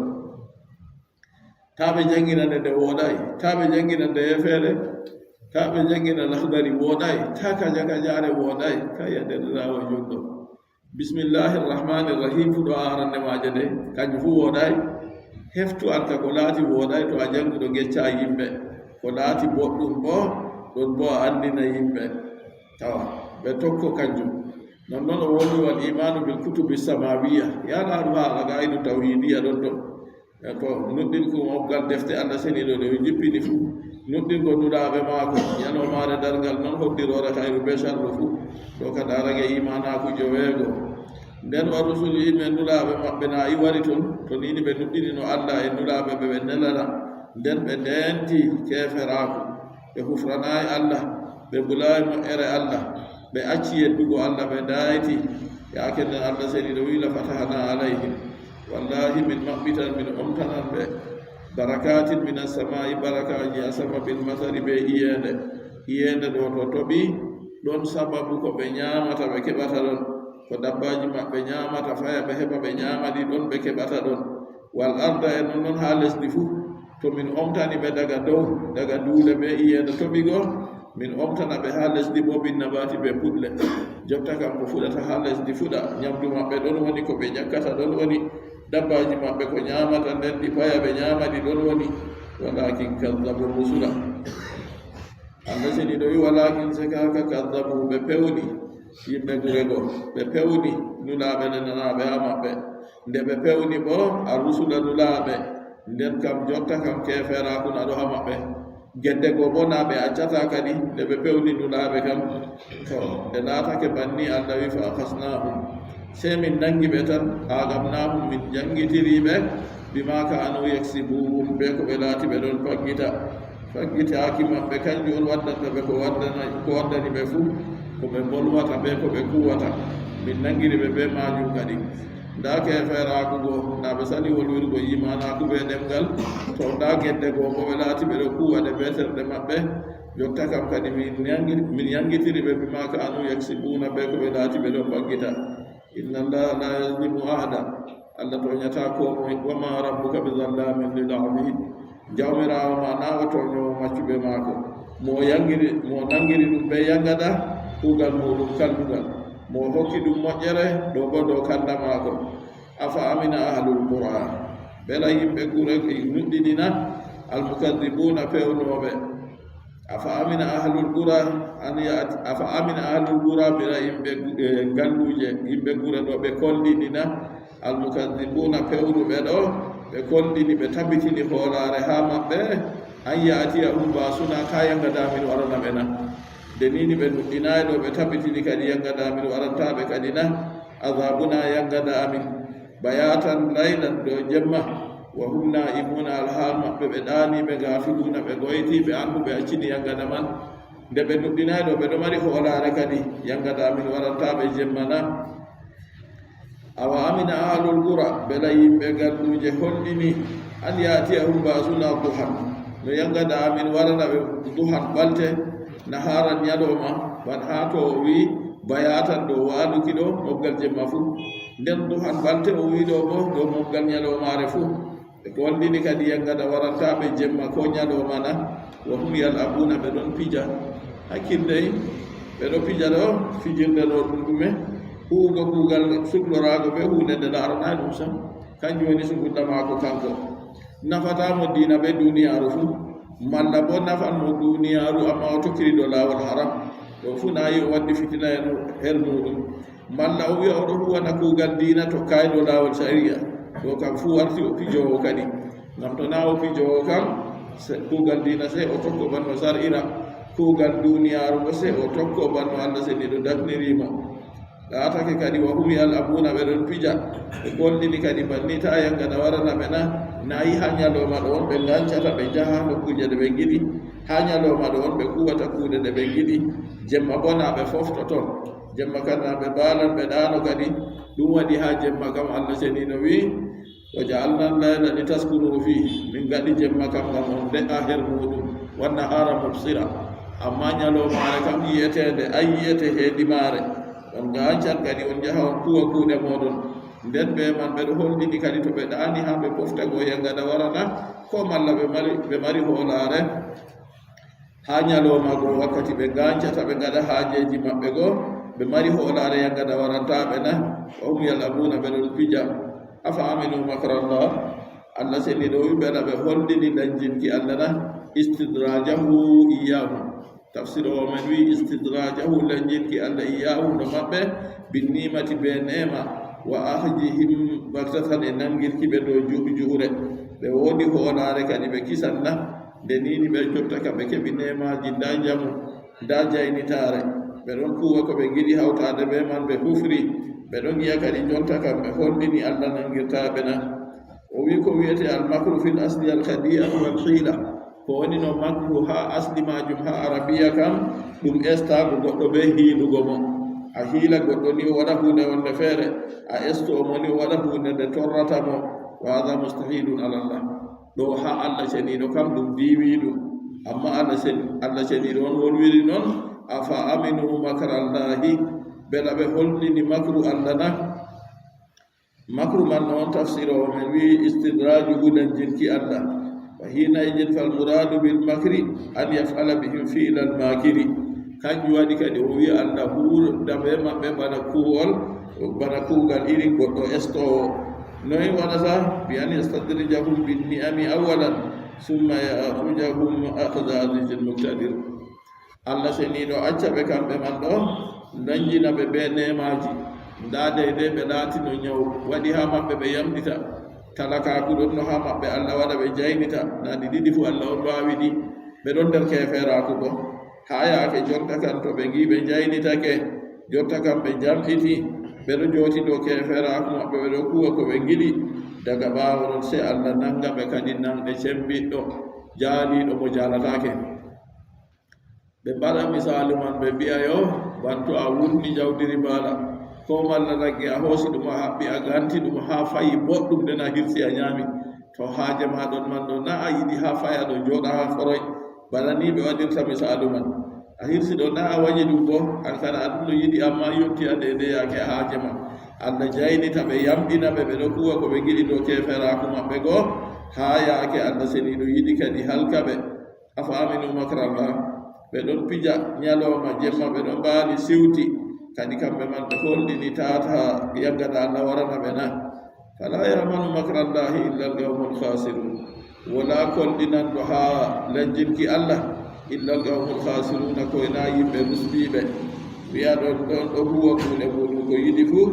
Taa ɓe janngina nde, nde wooɗaay. Taa ɓe janngina nde feere. Taa ɓe janngina Lahdari, wooɗaay. Taa kaja kajaare, wooɗaay. Kayya, deerɗiraawo juulɗo. Bismillahir Rahmanir Rahim fu ɗo haa arande maaje nde, kanjum fu wooɗaay. Heftu an ka ko laati wooɗaay, to a jannguɗo, ngecca yimɓe. Ko laati boɗɗum bo, ɗon bo a anndina yimɓe. Tawa, ɓe tokko kanjum. Non non o woni wal imaanu bil kutubi samawiyya. Yaa laaru haa Aqaidu Tawhidiya ɗon ɗon. E ko nuɗɗinku mobgal defte Allah seniiɗo ɗe o jippini fuu, nuɗɗingo nulaaɓe maako, nyalawmaare darngal non, hoddiroore hayru bee sharru fuu, ɗo ka darange imaanaaku joweego. Nden wa rusuli, yimɓe nulaaɓe maɓɓe na i wari ton, to ni ni ɓe nuɗɗinino Allah e nulaaɓe ɓe ɓe nelana, nden ɓe ndeenti keeferaaku, ɓe hufranaay Allah, ɓe mbulaay mo'ere Allah, ɓe acci yeddugo Allah, ɓe daayti. Yaake nden Allah seniiɗo wi'i, "La fatahna alayhim." Wallahi, min maɓɓitan, min omtanan ɓe. Barakatin minas samaa'i, barakaaji asama, bil matari, be iyeende. Iyeende ɗo to toɓi, ɗon sababu ko ɓe nyaamata, ɓe keɓata ɗon. Ko dabbaaji maɓɓe nyaamata, faya ɓe heɓa ɓe nyaama ɗi, ɗon ɓe keɓata ɗon. Wal arda, e non non haa lesdi fuu. To min omtani ɓe daga dow, daga duule be iyeende toɓi go, min omtana ɓe haa lesdi bo bin nabati be puɗle. Jotta kam ko fuɗata haa lesdi fuɗa, nyamdu maɓɓe ɗon woni, ko ɓe ƴakkata ɗon woni, dabbaaji maɓɓe ko nyaamata nden ɗi paya ɓe nyaama ɗi ɗon woni. Walakin kazzabu rusula. Allah seniiɗo wi'i, "Walakin seka ka kazzabu," ɓe pewni yimɓe gure go, ɓe pewni nulaaɓe nenanaaɓe haa maɓɓe. Nde ɓe pewni bo ar rusula nulaaɓe, nden kam jotta kam keeferaaku na ɗo haa maɓɓe. Gedde go bo na ɓe accata kadi, nde ɓe pewni nulaaɓe kam. To, nde laatake banni, Allah wi'i, "Fa akhasnahum." Sey min naŋgi ɓe tan, "Agabnahum," min jaŋgitiri ɓe, "bima kanu yaksibun," be ko ɓe laati ɓe ɗon faggita. Faggitaaki maɓɓe, kanjum on waddanta ɓe ko waddana-, ko waddani ɓe fuu, ko ɓe mbolwata be ko ɓe kuuwata. Min naŋgiri ɓe be maajum kadi. Ndaa keeferaaku go, na ɓe sali wolwirgo iimaanaaku be ɗemŋgal. To, ndaa gedde go, ko ɓe laati ɓe ɗo kuuwa ɗe be terɗe maɓɓe. Jotta kam kadi min yaŋgi-, min yaŋgitiri ɓe bima kanu yaksibuna, be ko ɓe laati ɓe ɗon faggita. Inna Allaha la yazlimu ahada. Allah toonyataa koo moy. Wa ma rabbuka bi zallamin lil abid. Jawmiraawo ma na o toonyoowo maccuɓe maako. Mo o yaŋgiri, mo o naŋgiri ɗum be yaŋgada, kuugal muuɗum kallugal. Mo o hokki ɗum moƴƴere, ɗo bo dow kalla maako. Afa amina ahlul qura. Bela yimɓe gure nuɗɗini na, al mukazzibuna, pewnooɓe. Afa amina ahlul qura an ya'ti-, afa amina ahlul qura, bela yimɓe gu-, eh, ngalluuje, yimɓe gure ɗo ɓe kolɗini na, al mukazzibuna, pewnuɓe ɗo, ɓe kolɗini, ɓe tabitini hoolaare haa maɓɓe, an ya'tiyahum ba'suna, taa yaŋgada amin warana ɓe na. Nde ni ni ɓe nuɗɗinaay ɗo, ɓe tabitini kadi yaŋgada amin warantaa ɓe kadi na, azabuna, yaŋgada amin, bayatan laylan, dow jemma, wa hum na'imuna, alhaal maɓɓe ɓe ɗaani, ɓe gafiluna, ɓe goyti, ɓe anhu, ɓe accini yaŋgada man. Nde ɓe nuɗɗinaay ɗo, ɓe ɗo mari hoolaare kadi, yaŋgada amin warantaa ɓe jemma na. Awa amina ahlul qura, bela yimɓe ngalluuje holɗini, an ya'tiyahum ba'suna duhan, no yaŋgada amin warana ɓe duhan ɓalte, naharan, nyalooma, ban haa to o wi'i bayatan, dow waaluki ɗo, mobgal jemma fuu. Nden duhan ɓalte o wi'i ɗo bo, dow mobgal nyaloomaare fuu. Ɓe kolɗini kadi yaŋgada warantaa ɓe jemma koo nyalooma na, wa hum yal'abuna, ɓe ɗon pija. Hakkil dey, ɓe ɗo pija ɗo, fijirde ɗo ɗum ɗume? Huugo kuugal sukloraago bee huunde nde laaranaay ɗum sam. Kanjum woni sugulla maako kanko. Nafataa mo diina bee duniyaaru fuu, malla boo nafan mo duniyaaru, ammaa o tokkiri dow laawol haram. Ɗo fuu na yi o waddi fitina her, her muuɗum. Malla o wi'a o ɗo huuwana kuugal diina tokkaay dow laawol sariya. Ɗo kam fuu warti o pijoowo kadi. Ngam to naa o pijoowo kam, se, kuugal diina sey o tokko bana o sar'ira. Kuugal duniyaaru boo sey o tokko bana no Allah seniiɗo darniri mo. Laatake kadi wa hum yal'abuna, ɓe ɗon pija. Ɓe kolɗini kadi banni taa yaŋgada warana ɓe na, na yi haa nyalooma ɗo on ɓe ngancata, ɓe njaha nokkuuje ɗe ɓe ngiɗi. Haa nyalooma ɗo on ɓe kuuwata kuuɗe ɗe ɓe ngiɗi. Jemma boo na ɓe foftoto. Jemma kan na ɓe mbaalan, ɓe ɗaano kadi. Ɗum waɗi haa jemma kam Allah seniiɗo wi'i, "Wa ja'alna al-layla litaskunu fihi." Min ngaɗi jemma kam ngam on nde'a her muuɗum. "Wan nahara mubsira." Ammaa nyaloomaare kam yi'eteende, ay yi'ete heedi maare. On ngaancan kadi on njaha on kuuwa kuuɗe mooɗon. Nden bee man ɓe ɗo holɗini kadi to ɓe ɗaani haa ɓe pofta go yaŋgada warana, koo malla ɓe mari, ɓe mari hoolaare. Haa nyalooma go, wakkati ɓe ngaancata, ɓe ngaɗa haajeeji maɓɓe go, ɓe mari hoolaare yaŋgada warantaa ɓe na? Wa hum yal'abuna, ɓe ɗon pija. Afa aminu makrallah? Allah seniiɗo wi'i, bela ɓe holɗini daŋŋinki Allah na? Istidrajahu iyyahum. Tafsiroowo men wi'i, istidrajahu, daŋŋinki Allah, iyyahum, ɗo maɓɓe, bin ni'mati, bee neema, wa akhdhihim baghtatan, e naŋgirki ɓe dow ju'u-, ju'ure. Ɓe woodi hoolaare kadi ɓe kisan na? Nde ni ni ɓe jotta ka ɓe keɓi neemaaji, ndaa njamu, ndaa jaynitaare, ɓe ɗon kuuwa ko ɓe ngiɗi hawtaade bee man, ɓe hufri, Ɓe ɗon ngi'a kadi jonta kam ɓe holɗini Allah nangirtaa ɓe na? O wi'i ko wi'ete al-makru fil asli al-khadi'atu wal hiila. Ko woni no makru haa asli maajum, haa Arabiya kam, ɗum estaago goɗɗo bee hiilugo mo. A hiila goɗɗo ni o waɗa huunde wonde feere, a esto mo ni o waɗa huunde nde torrata mo. Wa hadha mustahilun ala Allah. Ɗo haa Allah Ceniiɗo kam ɗum diiwiiɗum. Amma Allah Cen-, Allah Ceniiɗo on wolwiri non, "Afa aminu makrallahi," bela ɓe holɗini makru Allah na? Makru man non tafsiroowo men wi'i istidraju, huulanjinki Allah. Wa hina idin fal muradu bil makri an yaf'ala bihim fi'lal makiri. Kanjum waɗi kadi o wi'i Allah huuda bee maɓɓe bana kuuwol, bana kuugal irin goɗɗo estoowo. Noy waɗata? Bi an yastadrijahum bin ni'ami awwalan, summa ya'khudhahum akhdha azizin muqtadir. Allah Ceniiɗo acca ɓe kamɓe man ɗo, nanjina ɓe bee neemaaji. Ndaa, dey dey ɓe laatino nyaw waɗi haa maɓɓe, ɓe yamɗita. Talakaaku ɗonno haa maɓɓe, Allah waɗa ɓe jaynita. Ndaa, ɗi ɗiɗi fuu Allah on waawi ɗi. Ɓe ɗon nder keefeeraaku boo. Haa yaake jonta kan, to ɓe ngi'i ɓe jaynitake, jonta kan ɓe jamɗiti, ɓe ɗo jooti dow keefeeraaku maɓɓe, ɓe ɗo kuuwa ko ɓe ngiɗi. Daga ɓaawo ɗon, sey Allah naŋga ɓe kadi naŋde cembiɗɗo, jaaliiɗo mo jaalataake. Ɓe mbaɗa misaalu man, ɓe mbi'a, yo, banto a wurni jawdi ribaala, ko malla nagge a hoosi ɗum, a haɓɓi, a ganti ɗum haa fayi boɗɗum, nden a hirsi, a nyaami. To haaje ma ɗon man ɗo, na a yiɗi haa faya ɗo, jooɗa haa foroy? Bana ni ɓe waɗirta misaalu man. A hirsi ɗo, na a wanyi ɗum boo, an kana a ɗum ɗo yiɗi, amma yotti a deydey yaake haaje ma. Allah jaynita ɓe, yamɗina ɓe, ɓe ɗo kuuwa ko ɓe ngiɗi dow keeferaaku maɓɓe go, haa yaake Allah Ceniiɗo yiɗi kadi halka ɓe. Afa aminu makrallah, ɓe ɗon pija nyalooma, jemma ɓe ɗon mbaali siwti, kadi kamɓe man ɓe holɗini taata yaggada Allah warana ɓe na? Fala ya'manu makrallahi illa al-qawmul khasirun. Wala kolɗinanɗo haa lanjinki Allah illa al-qawmul khasiruna, ko na yimɓe rusbiiɓe. Wi'a ɗon, ɗon ɗo huwa kuuɗe muuɗum ko yiɗi fuu,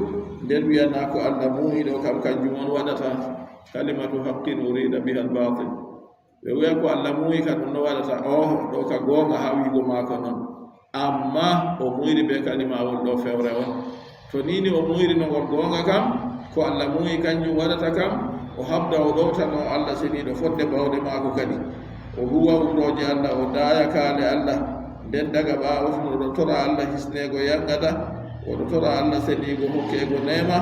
nden wi'a na ko Allah muuyi ɗo kam kanjum on waɗata. Kalimatu haqqin urida biha al-batil. Ɓe wi'a ko Allah muuyi ka ɗum no waɗata, ooho, ɗo ka goonga haa wi'go maako non. Ammaa o muuyri bee kalimawol ɗo fewre on. To ni ni o muuyri no ngol goonga kam, ko Allah muuyi kanjum waɗata kam, o haɓda o ɗowtano Allah Ceniiɗo fodde baawɗe maako kadi. O huuwa umrooje Allah, o daaya kaale Allah. Nden daga ɓaawo tun o ɗo tora Allah hisneego yaŋgada, o ɗo tora Allah seniigo hokkeego neema.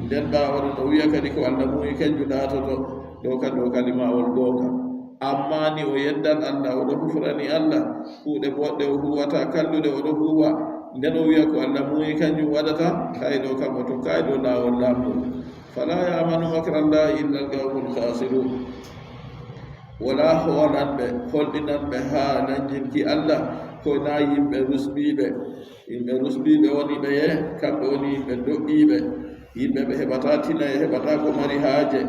Nden ɓaawo ɗon o wi'a kadi ko Allah muuyi kanjum laatoto. Ɗo ka ɗo kalimawol goonga. Ammaa ni o yeddan Allah, o ɗo hufrani Allah, kuuɗe boɗɗe o huuwata, kalluɗe o ɗo huuwa. Nden o wi'a ko Allah muuyi kanjum waɗata, kay ɗo kam o tokkaay dow laawol laaɓŋgol. Fala ya'manu makrallahi illa al-qawmul khasirun. Walaa hoolanɓe, holɗinanɓe haa nanjinki Allah, ko na yimɓe rusɓiiɓe. Yimɓe rusɓiiɓe woni ɓeye? Kamɓe woni yimɓe do'iiɓe, yimɓe ɓe heɓataa tinay, heɓataa ko mari haaje.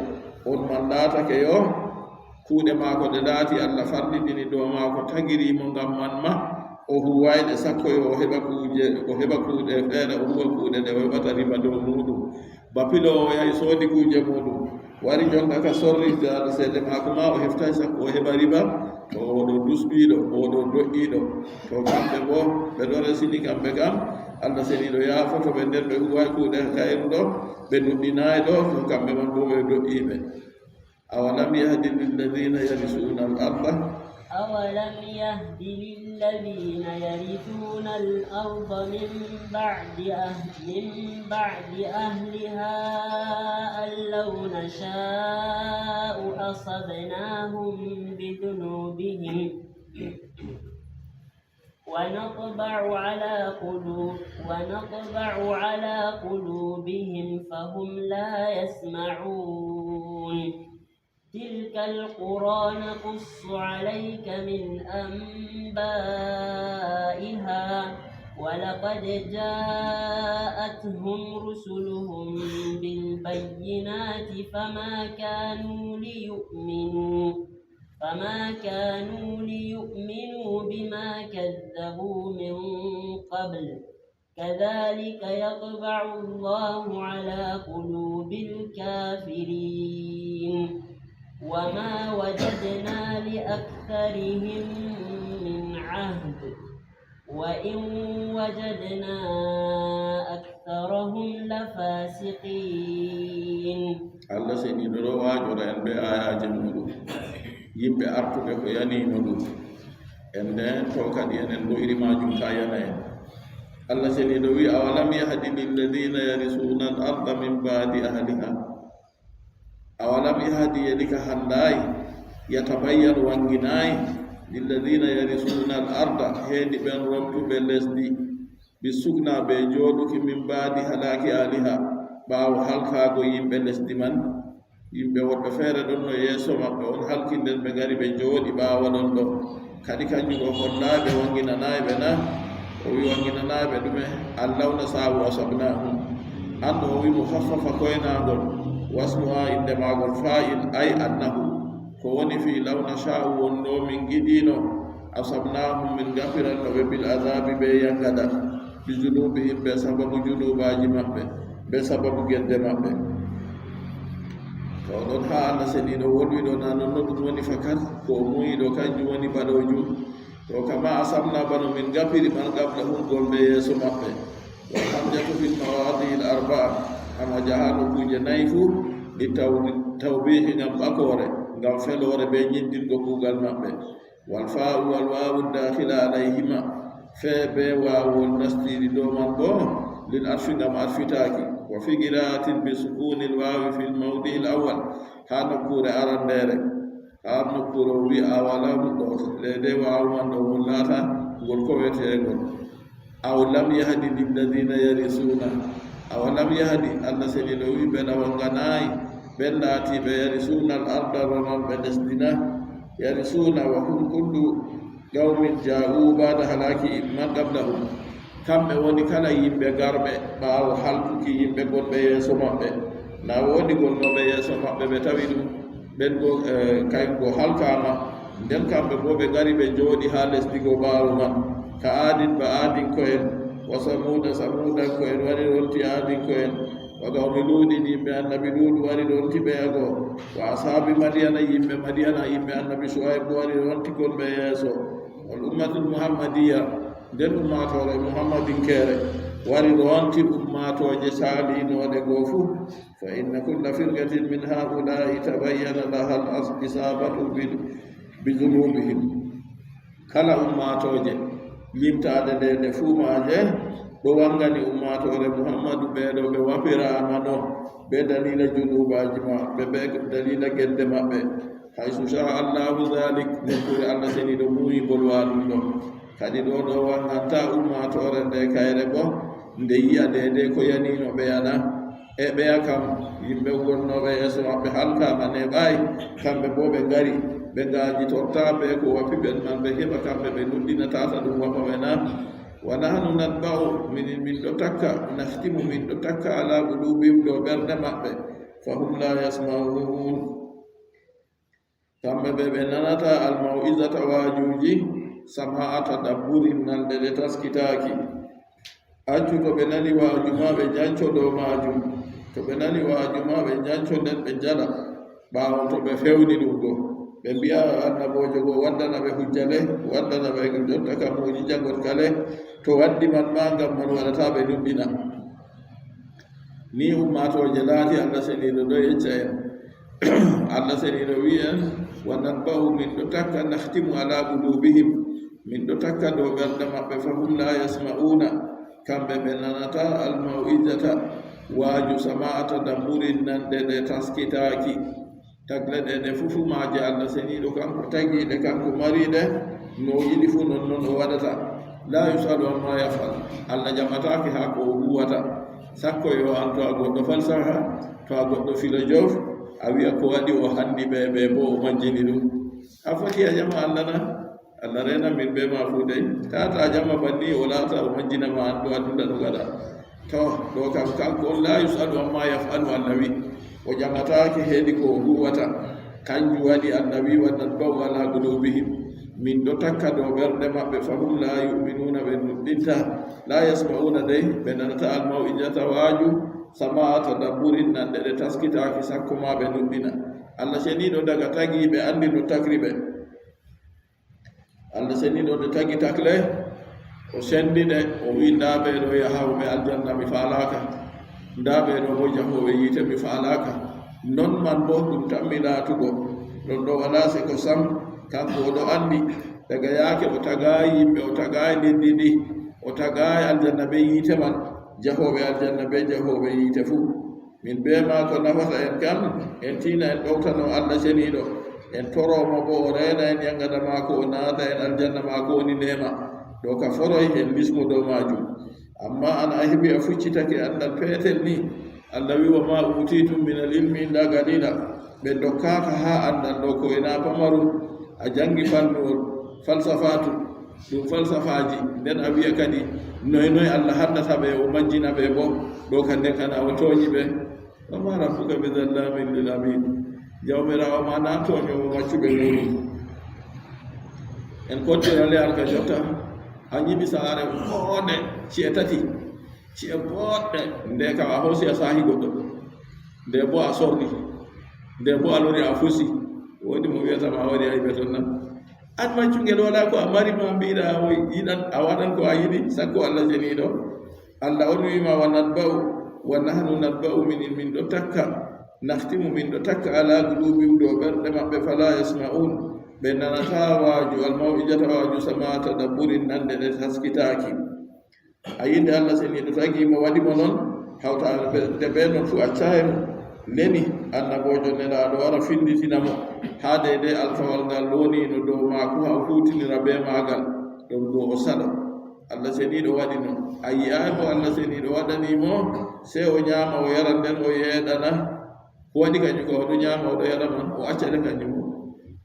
On man laatake yo, kuuɗe maako ɗe laati Allah farlidini dow maako, tagiri mo ngam man ma, o huuwaay ɗe sakko yo o heɓa kuuje, o heɓa kuuɗe feere, o huuwa kuuɗe ɗe o heɓata riba dow muuɗum. Ba piloowo yahi soodi kuuje muuɗum, wari jonta ka sorri ceede maako ma, o heftaay sakko o heɓa riba. To o ɗo dusɗiiɗo, o ɗo do'iiɗo. To kamɓe boo, ɓe ɗo resini kamɓe kam, Allah seniiɗo yaafoto ɓe nden ɓe huuwaay kuuɗe kayruɗo, ɓe nuɗɗinaay ɗo, to kamɓe man boo ɓe do'iiɓe. أولم يهد للذين يرثون الأرض أولم يهد للذين يرثون الأرض من بعد أهل من بعد أهلها أن لو نشاء أصبناهم بذنوبهم ونطبع على قلوب ونطبع على قلوبهم فهم لا يسمعون. تلك القرى نقص عليك من أنبائها ولقد جاءتهم رسلهم بالبينات فما كانوا ليؤمنوا فما كانوا ليؤمنوا بما كذبوا من قبل كذلك يطبع الله على قلوب الكافرين وما وجدنا لأكثرهم من عهد وإن وجدنا أكثرهم لفاسقين. Allah seniiɗo ɗo waajora en bee aayaaje muuɗum, yimɓe artuɓe ko yaniino ɗum. En nden to kadi enen bo iri maajum ta yana en. Allah seniiɗo wi'i, أولم يهد للذين يرثون الأرض من بعد أهلها. أولم يهد, yedi ka handaay, يتبين, waŋginaay, للذين يرثون الأرض, heedi ɓen rontuɓe lesdi, بالسكنى, bee jooɗuki, من بعد هلاك أهلها, ɓaawo halkaago yimɓe lesdi man. Yimɓe woɗɓe feere ɗonno yeeso maɓɓe, on halki nden ɓe ngari ɓe jooɗi ɓaawo ɗon ɗo. Kadi kanjum o hollaay ɓe, waŋginanaay ɓe na? O wi'i waŋginanaay ɓe ɗume? اللون ساء أصبناهم. Anno o wi'i mukhaffafa koynaangol, واسمها, innde maagol faa'il, أي أنه, ko woni fii, لو نشاء, wonno min ngiɗino, أصبناهم, min ngafiranno ɓe, بالعذاب, bee yaŋgada, بذنوبهم, bee sababu junuubaaji maɓɓe, bee sababu gedde maɓɓe. To ɗon haa Allah seniiɗo wolwi ɗo, na non no ɗum woni fakat, ko o muuyi ɗo kanjum woni baɗoojum. To كما أصبنا, bano min ngafiri, من قبلهم, gonɓe yeeso maɓɓe. والحمزة في المواضع الأربعة, hamza haa nokkuuje nayi fuu, للتو-, توبيخ, ngam ɓakoore, ngam feloore bee nyiddingo kuugal maɓɓe. والفاء والواو الداخلة عليهما, fee bee waawuwol nastiiɗi dow man boo, للعطف, ngam atfitaaki. وفي قراءة بسكون الواو في الموضع الأول, haa nokkuure arandeere. Haa nokkuure o wi'i أولم ɗo, deydey waawu man ɗo ngol laata ngol koweteengol. أولم يهد للذين يرثون. أولم يهد, Allah seniiɗo wi'i, bana waŋganaay ɓen laatiiɓe, يرثون الأرض, ronanɓe lesdi na? يرثون وهم كل قوم جاءوا بعد هلاك من قبلهم. Kamɓe woni kala yimɓe garɓe ɓaawo halkuki yimɓe gonɓe yeeso maɓɓe. Na woodi gonnooɓe yeeso maɓɓe ɓe tawi ɗum, ɓen go, eh, kayŋgo halkaama. Nden kamɓe boo ɓe ngari ɓe njooɗi haa lesdi go ɓaawo man. كعاد, ba Aadinko'en, وثمود, Samuudanko'en wari ronti Aadinko'en, وقوم لوط, yimɓe Annabi Luutu wari ronti ɓeya go, وأصحاب مدين, yimɓe Madiyana, yimɓe Annabi Shu'aybu wari ronti gonɓe yeeso. والأمة المحمدية, nden ummaatoore Muhammadinkeere wari ronti ummaatooje saaliinooɗe go fuu. فإن كل فرقة من هؤلاء تبين لها الإصابة ب-، بذنوبهم. Kala ummaatooje limtaaɗe ɗe, ɗe fuu maaje ɗo waŋgani ummaatoore Muhammadu, ɓe ɗo ɓe wafiraama no bee daliila junuubaaji maɓɓe, bee daliila gedde maɓɓe. حيث شاء الله ذلك, nokkuure Allah seniiɗo muuyi ngol waɗugo ɗum ɗo. Kadi ɗo, ɗo waŋganta ummaatoore nde kayre boo, nde yi'a deydey ko yaniino ɓeya na? E ɓeya kam, yimɓe wonnooɓe yeeso maɓɓe halkaama, neeɓaay, kamɓe boo ɓe ngari, ɓe ngaajitortaa bee ko wafi ɓen man, ɓe heɓa kamɓe ɓe nuɗɗina, tata ɗum wafa ɓe na? ونحن نطبع, minin min ɗo takka, نختم, min ɗo takka, على قلوبهم, dow ɓerɗe maɓɓe, فهم لا يسمعون. Kamɓe ɓe, ɓe nanataa, الموعظة, waajuuji, سماع تدبر, nanɗe ɗe taskitaaki. Accu to ɓe nani waaju ma, ɓe njanco dow maajum. To ɓe nani waaju ma, ɓe njanco, nden ɓe njala. Ɓaawo to ɓe fewni ɗum go, ɓe mbi'a annaboojo go waddana ɓe hujja le, waddana ɓe jotta kam muujiza goɗka le. To waddi man ma, ngam man waɗata ɓe nuɗɗina. Ni ummaatooje laati, Allah seniiɗo ɗo yecca en. Allah seniiɗo wi'i en, ونطبع, min ɗo takka, نختم على قلوبهم, min ɗo takka dow ɓerɗe maɓɓe, فهم لا يسمعون, kamɓe ɓe nanataa, الموعظة, waaju, سماع تدبر, nanɗe ɗe taskitaaki. Tagle ɗe, ɗe fuu maaje Allah seniiɗo, kanko tagi ɗe, kanko mari ɗe, no o yiɗi fuu non non o waɗata. لا يسأل عما يفعل. Allah jamataake haa ko o huuwata. Sakko yo an to a goɗɗo falsaha, to a goɗɗo filojof, a wi'a ko waɗi o handi ɓe, ɓe boo o majjini ɗum. A foti a jama Allah na? Allah reena min bee ma fuu dey. Tata a jama banni o laata o majjina ma an ɗo a dilla ɗo gaɗa. To, ɗo kam kanko on, لا يسأل عما يفعل, Allah wi. O jamataake heedi ko o huuwata. Kanjum waɗi Allah wi, ونطبع على قلوبهم. Min ɗo takka dow ɓerɗe maɓɓe, فهم لا يؤمنون, ɓe nuɗɗinta. لا يسمعون dey, ɓe nanata, الموعظة, waaju, سماع تدبر, nanɗe ɗe taskitaaki, sakko ma ɓe nuɗɗina. Allah seniiɗo daga tagi ɓe, anndi no tagri ɓe. Allah seniiɗo nde tagi takle, O senndi ɗe, o wi'i, "Ndaa ɓee ɗo yahooɓe aljanna, mi faalaaka. Ndaa ɓee ɗo boo jahooɓe yiite, mi faalaaka." Non man boo ɗum tammi laatugo. Ɗon ɗo walaa seko sam, kanko o ɗo anndi, daga yaake o tagaayi yimɓe, o tagaayi leddi ndi, o tagaayi aljanna bee yiite man, jahooɓe aljanna bee jahooɓe yiite fuu. Min bee maako nafata en kam, en tiina en ɗowtano Allah Ceniiɗo, en toro mo boo o reena en yaŋgada maako, o naata en aljanna maako woni neema. Ɗo ka foroy en lismo dow maajum. Ammaa an Aybi a fuccitake anndal peetel ni. Allah wi'i, "Wa ma utitum min al ilmi illa qalila." Ɓe ndokkaaka haa anndal ɗo ko ena pamarum. A jaŋgi fannuwol falsafaatu, ɗum falsafaaji, nden a wi'a kadi noy noy Allah haddata ɓe, o majjina ɓe boo. Ɗo ka nden kana o tooñi ɓe. "Wa ma rabbuka bi zallamin lil abid." Jawmiraawo ma na tooñoowo maccuɓe muuɗum. En kottira leyal ka jotta, a nyiɓi saare woonde, ci'e tati, ci'e booɗɗe, nde kam a hoosi a saahi goɗɗo, nde boo a sorri, nde boo a lori a fusi. Woodi mo wi'ata ma a waɗi aybe ton na? An maccungel, wala ko a mari ma mbi'ɗa a yiɗan, a waɗan ko a yiɗi, sakko Allah Ceniiɗo. Allah on wi'i ma, "Wa natba'u, wa nahnu natba'u," min, min ɗo takka, "nakhtimu," min ɗo takka, "ala qulubihim," dow ɓerɗe maɓɓe, "fala yasma'un," ɓe nanataa waaju, al maw'izata, waaju, sama'a tadabburin, nande nde taskitaaki. A yiɗi Allah Ceniiɗo tagi mo, waɗi mo non, hawtaade be, de be non fuu accaay mo. Neni annaboojo nelaaɗo wara finditina mo, haa deydey alkawal ngal woniino dow maako, haa o huutinira be maagal, ɗon go o saɗo. Allah Ceniiɗo waɗi non. A yi'aay mo Allah Ceniiɗo waɗani mo, sey o nyaama, o yara, nden o yeeɗana. Ko waɗi kanjum kam o ɗo nyaama, o ɗo yara man, o acca ɗe kanjum boo.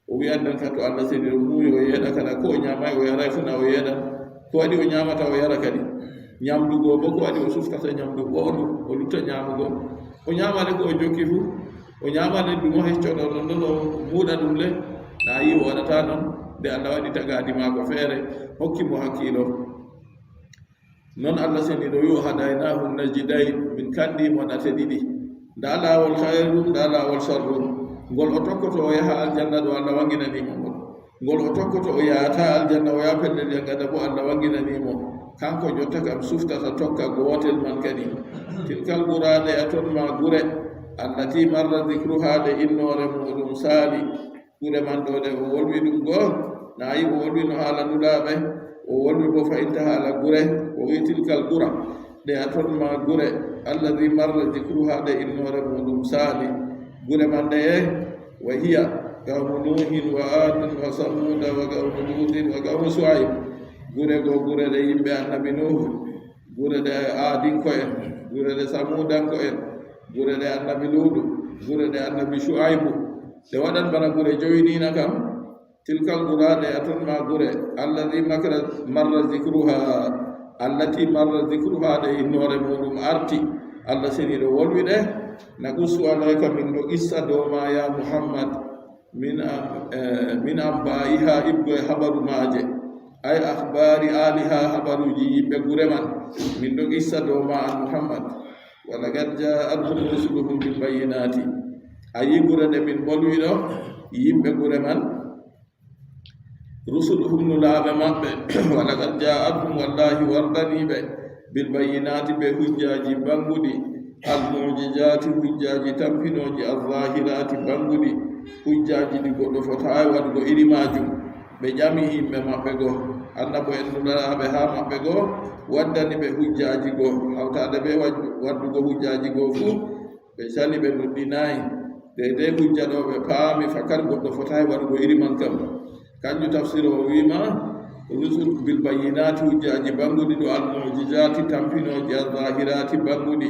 O wi'an ɗan ka to Allah Ceniiɗo muuyi, o yeeɗa kala, ko o nyaamaay, o yaraay fuu na o yeeɗan. Ko waɗi o nyaamata, o yara kadi. Nyamdu go boo, ko waɗi o suftata nyamdu boondu, o lutta nyaamugo. O nyaama le ko o jokki fuu, o nyaama le dumo heccoɗo, non non o muuɗa ɗum le. Na yi o waɗata non, nde Allah waɗi tagaadi maako feere, hokki mo hakkiilo. Non Allah Ceniiɗo wi'i, "Wa hadaynaahu najdayn," min kandi mo ɗate ɗiɗi. Ndaa laawol hayrum, ndaa laawol sarrum. Ngol o tokkoto o yaha aljanna ɗo Allah waŋginani mo ngol. Ngol o tokkoto o yahata aljanna o yaha pellel yaŋgada boo Allah waŋginani mo. Kanko jotta kam suftata tokka gootel man kadi. Tilkal qura, ɗe a ton ma gure. Allati marra dikruha, ɗe innoore muuɗum saali. Gure man ɗo ɗe o wolwi ɗum go, na yi o wolwino haala nulaaɓe, o wolwi boo fahinta haala gure, o wi'i, "Tilkal qura," ɗe a ton ma gure, "allati marra dikruha," ɗe innoore muuɗum saali. Gure man ɗeye? Wa hiya qawmu Nuhin wa Adin wa Samuda wa qawmu Lutin wa qawmu Shu'aib. Gure go, gure ɗe yimɓe annabi Nuhu. Gure ɗe Aadinko'en, gure ɗe Samuudanko'en, gure ɗe annabi Luuɗu, gure ɗe annabi Shu'aybu. Ɗe waɗan bana gure jowi ni na kam. Tilkal qura, ɗe a ton ma gure, allati makra-, marra zikruha, allati marra zikruha, ɗe innoore muuɗum arti. Allah Ceniiɗo wolwi ɗe, naqussu alayka, min ɗo qissa dow ma, ya Muhammad. Min am-, eh, min anba'iha, iɓgo e habaru maaje. Ay akhbari ahliha, habaruuji yimɓe gure man. Min ɗo qissa dow ma an Muhammad. Wa laqad ja'athum rusuluhum bil bayyinati. A yi gure ɗe min mbolwi ɗo, yimɓe gure man. Rusuluhum, nulaaɓe maɓɓe. Wa laqad ja'athum, wallahi wardani ɓe. Bil bayyinati, be hujjaaji bannguɗi, al mu'jizati, hujjaaji tampinooji, al zahirati, bannguɗi, hujjaaji ɗi goɗɗo fotaay waɗugo iri maajum. Ɓe ƴami yimɓe maɓɓe go, annabo'en nulaaɓe haa maɓɓe go, waddani ɓe hujjaaji go, hawtaade be waj-, waddugo hujjaaji go fuu. Ɓe cali, ɓe nuɗɗinaay. Deydey hujja ɗo ɓe paami, fakat goɗɗo fotaay waɗugo iri man kam. Kanjum tafsir o wi'i ma, rusul bil bayyinati, hujjaaji bannguɗi ɗo, al mu'jizati, tampinooji, al zahirati, bannguɗi.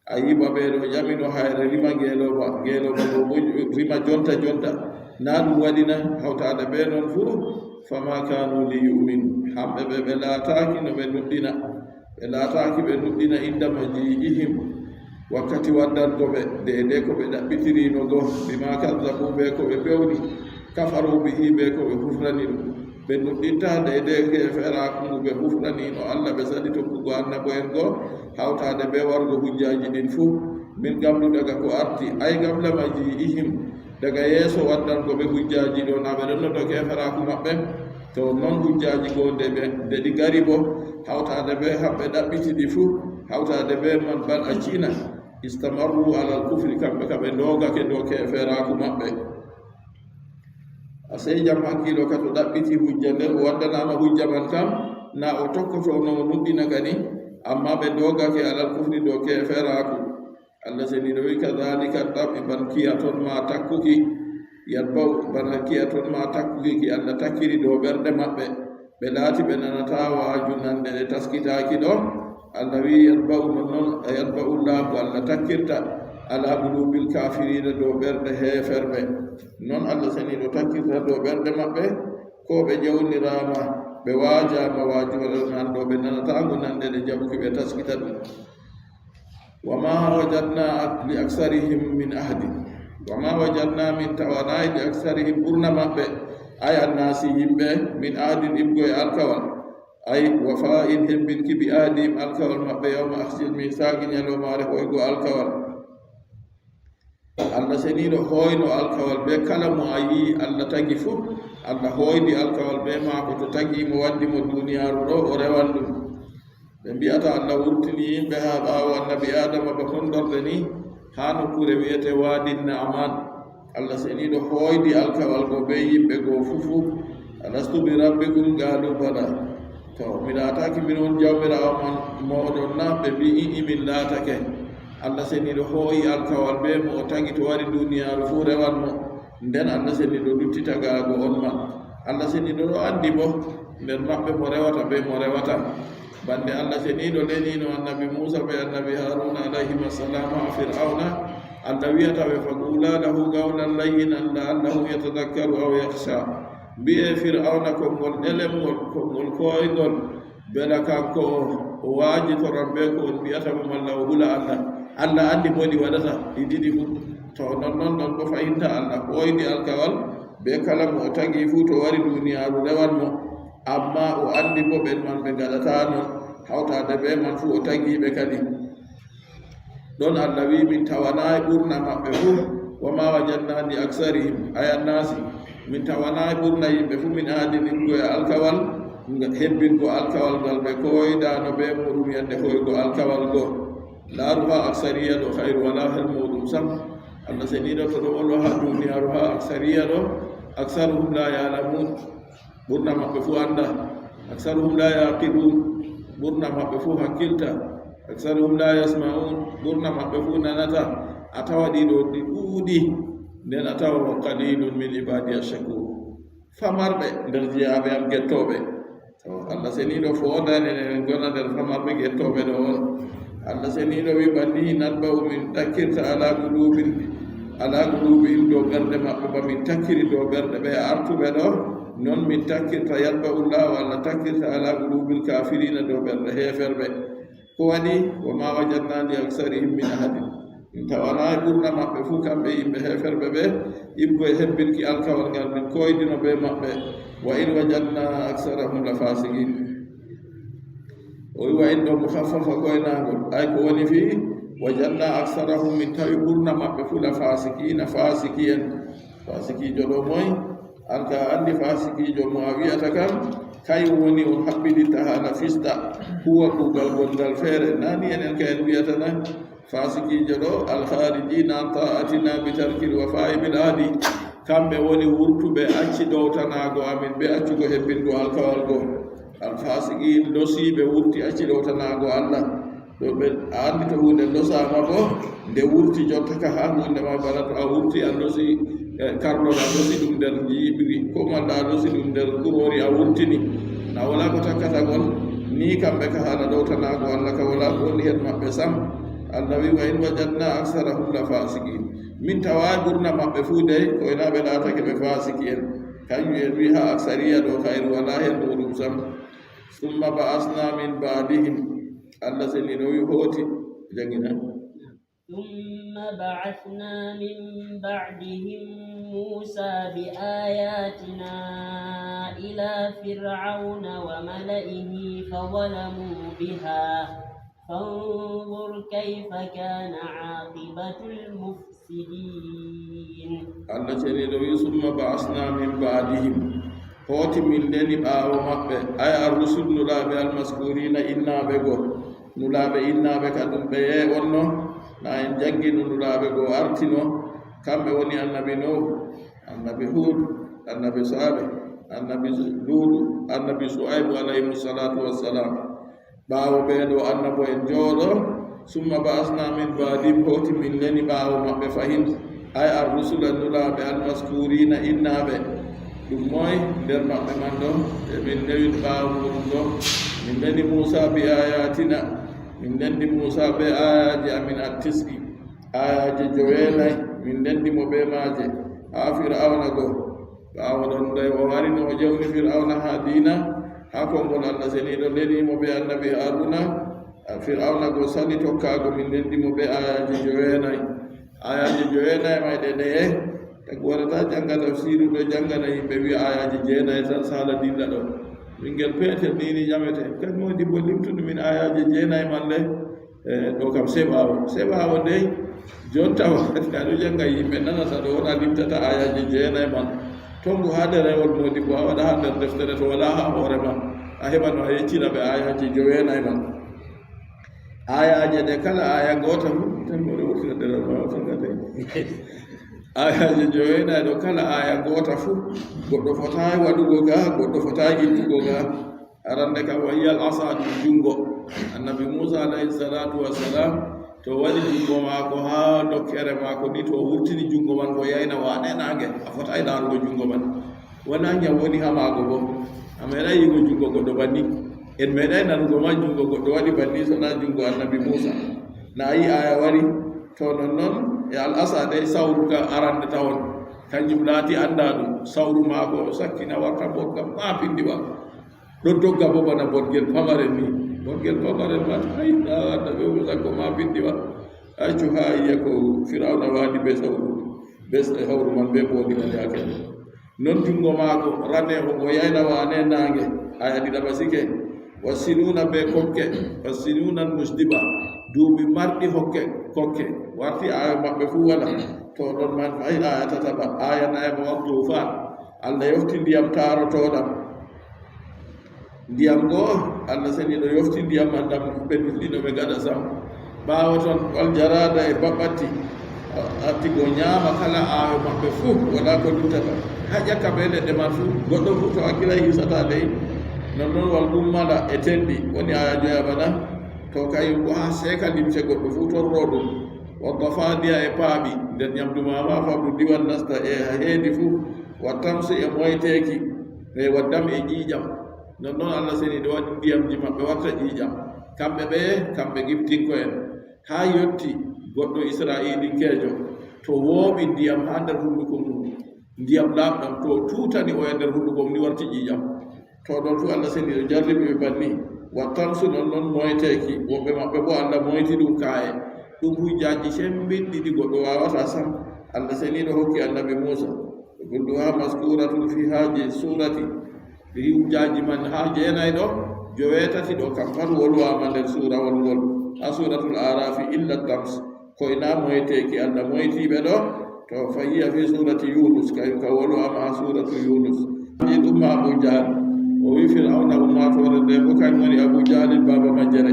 A yi ba ɓe ɗo ƴamino hayre rima ngeelooba, ngeelooba go bo rima jonta jonta. Na ɗum waɗi na hawtaade be non fuu? Fama kanu li yu'minu. Hamɓe ɓe, ɓe laataaki no ɓe nuɗɗina. Ɓe laataaki ɓe nuɗɗina inda maji'ihim, wakkati waddango ɓe, deydey ko ɓe ɗaɓɓitirino go, bima kazzabu, be ko ɓe pewni, kafaru bihi, be ko ɓe hufnani ɗum. Ɓe nuɗɗinta deydey keeferaaku ngu ɓe hufnanino Allah, ɓe sali tokkugo annabo'en go, hawtaade be wargo hujjaaji ɗin fuu. Min qablu, daga ko arti, ay qabla maji'ihim, daga yeeso waddango ɓe hujjaaji ɗo, na ɓe ɗonno dow keeferaaku maɓɓe? To non hujjaaji go nde ɓe, nde ɗi ngari boo, hawtaade bee hamɓe ɗaɓɓiti ɗi fuu, hawtaade bee man bal a ciina, istamarru alal kufri, kamɓe ka ɓe ndoogake dow keeferaaku maɓɓe. A sey jam hakkiilo ka to ɗaɓɓiti hujja nder o waddanaama hujja man kam, na o tokkoto no o nuɗɗina kadi, ammaa ɓe ndoogake alal kufri dow keeferaaku. Allah seniiɗo wi'i, kadhalika, ɗaɓɓi ban kiya ton ma takkuki, yatba'u, bana kiya ton ma takkuki ki Allah takkiri dow ɓerɗe maɓɓe. Ɓe laati ɓe nanataa waaju nande ɗe taskitaaki ɗo. Allah wi'i, yatba'u, non non, yatba'u Allahu, Allah takkirta, ala qulubil kafirina, dow ɓerɗe heeferɓe. Non Allah seniiɗo takkirta dow ɓerɗe maɓɓe, ko ɓe jawniraama, ɓe waajaama waaju wala nanɗo, ɓe nanataa ngu nande ɗe jaɓuki ɓe taskita ɗum. Wa ma wajadna li aksarihim min ahdin. Wa ma wajadna, min tawanaay li aksarihim, ɓurna maɓɓe, ay annaasi, yimɓe, min ahdin, iɓgo e alkawal. Ay wafa'in, hebbinki bi ahdihim, alkawal maɓɓe, yawma akhdhil misaqi, nyalawmaare hoygo alkawal. Allah seniiɗo hooyno alkawal bee kala mo a yi'i Allah tagi fuu. Allah hooydi alkawal bee maako, to tagi mo, waddi mo duniyaaru ɗo, o rewan ɗum. Ɓe mbi'ata Allah wurtini yimɓe haa ɓaawo annabi Aadama ba hunndorde ni, haa nokkuure wi'ete Waadin Na'aman. Allah seniiɗo hooydi alkawal go bee yimɓe go fuu fuu. Alastu bi rabbikum? Qaalu bala. To mi laataaki min on Jawmiraawo mon, mooɗon na? Ɓe mbi'i, i'i, min laatake. Allah seniiɗo hooyi alkawal bee mo o tagi to wari duniyaaru fuu rewan mo. Nden Allah seniiɗo lutti tagaago on man. Allah seniiɗo ɗo anndi boo nder maɓɓe mo rewata bee mo rewataa. Bande Allah seniiɗo lenino annabi Muusa bee annabi Haaruuna alayhima salaam haa Fir'awna, Allah wi'ata ɓe, faqula lahu qawlan layyinan la'allahu yatadhakkaru aw yakhsha. Mbi'e Fir'awna konngol ɗelewol, konngol kooyngol, bana kanko o, o waajitoran bee ko on mbi'ata mo, malla o hula Allah. Allah anndi ko ɗi waɗata, ɗi ɗiɗi fuu. To non, non, non ko fahinta Allah hooydi alkawal bee kala mo o tagi fuu to wari duniyaaru rewan mo. Ammaa o anndi boo ɓen man ɓe ngaɗataa non, hawtaade bee man fuu o tagi ɓe kadi. Ɗon Allah wi'i, min tawanaay ɓurna maɓɓe fuu, wa ma wajadna li aksarihim, ay annaasi, min tawanaay ɓurna yimɓe fuu, min ahdin, iɓgo e alkawal, nga-, hebbingo alkawal ngal ɓe kooydaano bee muuɗum yande hoygo alkawal go. Laaru haa aksariya ɗo, hayru walaa her muuɗum sam. Allah seniiɗo to ɗo wolo haa duniyaaru haa aksariya ɗo, aksaruhum laa ya'lamuun. Ɓurna maɓɓe fuu anndaa. Aksaruhum laa ya'qiluun. Ɓurna maɓɓe fuu hakkiltaa. Aksaruhum laa yasma'uun. Ɓurna maɓɓe fuu nanataa. A tawa ɗi ɗo ɗi ɗuuɗi. Nden a tawa, wa qaliilun min ibaadiya shakuur. Famarɓe nder jeyaaɓe am gettooɓe. To, Allah seniiɗo foondani en, en ngona nder famarɓe gettooɓe ɗo on. Allah seniiɗo wi'i, banni natba'u, min takkirta, ala quluubil, ala quluubihim, dow ɓerɗe maɓɓe, ba min takkiri dow ɓerɗe ɓe artuɓe ɗo, non min takkirta, yatba'u Allahu, Allah takkirta, ala quluubil kaafiriina, dow ɓerɗe heeferɓe. Ko waɗi? Wa ma wajadna li aksarihim min ahadin. Min tawanaay ɓurna maɓɓe fuu, kamɓe yimɓe heeferɓe ɓe, iɓgo e hebbinki alkawal ngal min koydino bee maɓɓe. Wa in wajadna aksarahum la fasiqin. O wi wa in ɗo mukhaffafa koynaangol. Ay ko woni fii, wajadna aksarahum, min tawi ɓurna maɓɓe fuu la fasiqina, fasiki'en. Fasikiijo ɗo moy? An ka anndi fasikiijo mo a wi'ata kam, kay woni on haɓɓiditta haala fista, huwa kuugal gongal feere. Nani enen ka en wi'ata na? Fasikiijo ɗo, alkharijiina an ta'atina bi tarkil wafa'i bil ahdi. Kamɓe woni wurtuɓe acci ɗowtanaago amin bee accugo hebbingo alkawal go. Alfasiqiin, losiiɓe wurti acci ɗowtanaago Allah. Ɗo ɓe, a anndi to huunde losaama boo, nde wurti jottaka haa huunde ma, bana to a wurti a losi, eh, karlol, a losi ɗum nder jiiɓri, ko malla a losi ɗum nder kuroori a wurtini. Na walaa ko takkata ngol, ni kamɓe ka haala ɗowtanaago Allah ka walaa ko woni hen maɓɓe sam. Allah wi, wa in wajadna aksarahum la fasiqin. Min tawaay ɓurna maɓɓe fuu dey, koynaaɓe laatake ɓe fasiki'en. Kanjum en wi haa aksariya ɗo kayru walaa hen muuɗum sam. Summa ba'asna min ba'dihim. Allah seniiɗo wi hooti, jangina. ثم بعثنا من بعدهم موسى بآياتنا إلى فرعون وملئه فظلموا بها فانظر كيف كان عاقبة المفسدين. Allah seniiɗo wi, summa ba'asna min ba'dihim. Hooti min neli ɓaawo maɓɓe, ay ar-rusul, nulaaɓe al-mazkuuriina innaaɓe go. Nulaaɓe innaaɓe ka ɗum ɓeye wonno? Na en janngino nulaaɓe go artino, kamɓe woni annabi Nuuhu, annabi Huudu, annabi Saalih, annabi Luutu, annabi Su'aybu alayhimu salaatu wassalaam. Ɓaawo ɓee ɗo annabo'en jooɗo, summa ba'asna min ba'dihim, hooti min neli ɓaawo maɓɓe fahin, ay ar-rusula, nulaaɓe, al-mazkuuriina, innaaɓe. Ɗum moy nder maɓɓe man ɗo, ɓe min neli ɓaawo muuɗum ɗo? Min neli Muusa bi aayaatina, min neli Muusa bee aayaaji amin at-tis'i, aayaaje joweenayi, min neli mo bee maaje, haa Fir'awna go. Ɓaawo ɗon, nde o warino, o ƴewni Fir'awna haa diina, haa konngol Allah seniiɗo neli mo bee annabi Haruna, Fir'awna go sali tokkaago, min neli mo bee aayaaje joweenayi. Aayaaje joweenayi may ɗe ndeye? Tagu warata jannga tafsiiru ɗo janngana yimɓe, wi'a aayaaje jeenayi tan, sala dilla ɗo. Ɓinngel peetel ni, ni ƴamete, kadi moodibbo, limtuɗo min aayaaje jeenayi man le? Eh, ɗo kam sey ɓaawo. Sey ɓaawo dey, jonta wakkati a ɗo jannga, yimɓe nanata ɗo, wona limtata aayaaje jeenayi man. Tongu haa ɗerewol moodibbo, a waɗa haa nder deftere, to walaa haa hoore ma, a heɓa no a yeccira ɓe aayaaje joweenayi man. Aayaaje ɗe, kala aaya ngoota fuu, tan mboɗo wurtina ɗerewol ma, wurtina dey. Aayaaje joweenayi ɗo, kala aaya ngoota fuu, goɗɗo fotaay waɗugo ga, goɗɗo fotaay ittugo ga. Arande kam, wa hiya al-asa, ɗum junngo. Annabi Muusa alayhi salaatu wassalaam, to waɗi junngo maako haa dokkere maako ni, to o wurtini junngo man, o yayna waane naange, a fotaay laarugo junngo man. Wona nyaw woni haa maago boo. A meeɗaay yi'ugo junngo goɗɗo banni. En meeɗaay nanugo ma junngo goɗɗo waɗi banni, so na junngo annabi Muusa. Na a yi'i aaya wari, to nonnon e al-asa dey, sawru ka arande tawon. Kanjum laati anndaɗum, sawru maako o sakkina warta mboɗka maa pindiwa. Ɗo dogga boo bana boɗgel pamarel ni. Boɗgel pamarel ma, hay, na warta be umru sakko maa pindiwa. Accu haa yi'a ko Firawna waɗi be sawru, be s-, hawru man be boɗi man yaake. Non junngo maako raneeho, o yayna waane naange, aya ɗiɗaɓa sike. Wa sinuuna be kokke, wa sinuuna musdiba, duuɓi marɗi hokke, kokke, warti aayo maɓɓe fuu wala. To ɗon man fahin aya tataɓa, aya nayaɓa wa tuufaan. Allah yofti ndiyam taarotooɗam. Ndiyam go, Allah seniiɗo yofti ndiyam man, ɗam ɓe dulɗino ɓe gaɗa sam. Ɓaawo ton, wal jaraada e baɓɓatti, arti go nyaama kala aayo maɓɓe fuu, walaa ko luttata. Haa ƴakka bee leɗɗe man fuu, goɗɗo fuu to hakkilay hisata dey. Nonnon wal gummala e tenɗi, woni aya joyaɓa na? To kayum go haa seeka limce goɗɗo fuu torro ɗum. Wa dafadiya e paaɓi, nder nyamdu ma ma fabdu diwan nasta e heedi fuu. Wa tamsi e moyteeki, e wa dam e ƴiiƴam. Nonnon Allah seniiɗo waɗi ndiyamji maɓɓe warta ƴiiƴam. Kamɓe ɓeye, kamɓe Gibtinko'en. Haa yotti goɗɗo Isra'iilinkeejo, to wooɓi ndiyam haa nder hunnduko mum, ndiyam laaɓɗam, to o tuutani oya nder hunnduko mum ni warti ƴiiƴam. To ɗon fuu Allah seniiɗo jarribi ɓe banni. Wa tamsu, nonnon moyteeki, woɓɓe maɓɓe boo Allah moyti ɗum kaa'e. Ɗum hujjaaji cembiɗɗi ɗi goɗɗo waawataa sam. Allah seniiɗo hokki annabi Muusa. Kulluha maskuratun fi haaji surati. Ɗi hujjaaji man haa jeenayi ɗo, joweetati ɗo kam pat wolwaama nder suurawol ngol, haa suuratul Aaraafi, illa tams, ko ina moyteeki Allah moytiiɓe ɗo, to fa hiya fi suurati Yuunus, kayum ka wolwaama haa suuratu Yuunus. Ɗi ɗum Abu Jahal, o wi Fir'awna ummaatoore nde, ko kayum woni Abu Jahalin baaba majjere.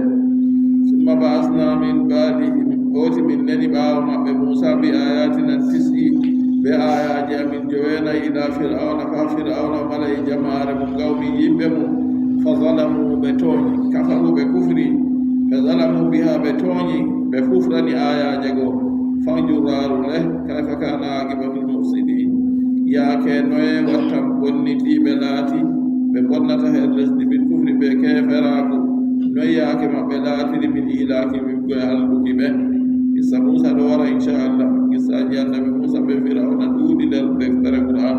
Summa ba'asna min ba'dihim, hooti min neli ɓaawo maɓɓe Muusa bi ayatina tis'i, be aayaaji amin joweenayi ila Fir'awna, fa Fir'awna o mala'i jamaare mum, qawmi yimɓe mum, fa zalamu ɓe tooñi, kafaru ɓe kufri, fa zalamu biha ɓe tooñi, ɓe kufrani aayaaje go. Fanjur raaru le, kayfa kana aqibatul mufsidin. Yaake noye wattan bonnitiiɓe laati, ɓe bonnata her lesdi bil kufri be keeferaaku. Noye yaake maɓɓe laatiri min ihlaaki, min koye halkuki ɓe. Qissa Muusa ɗo wara, inchallah. Qissaaji annabi Muusa be Firawna ɗuuɗi nder deftere Qur'aan.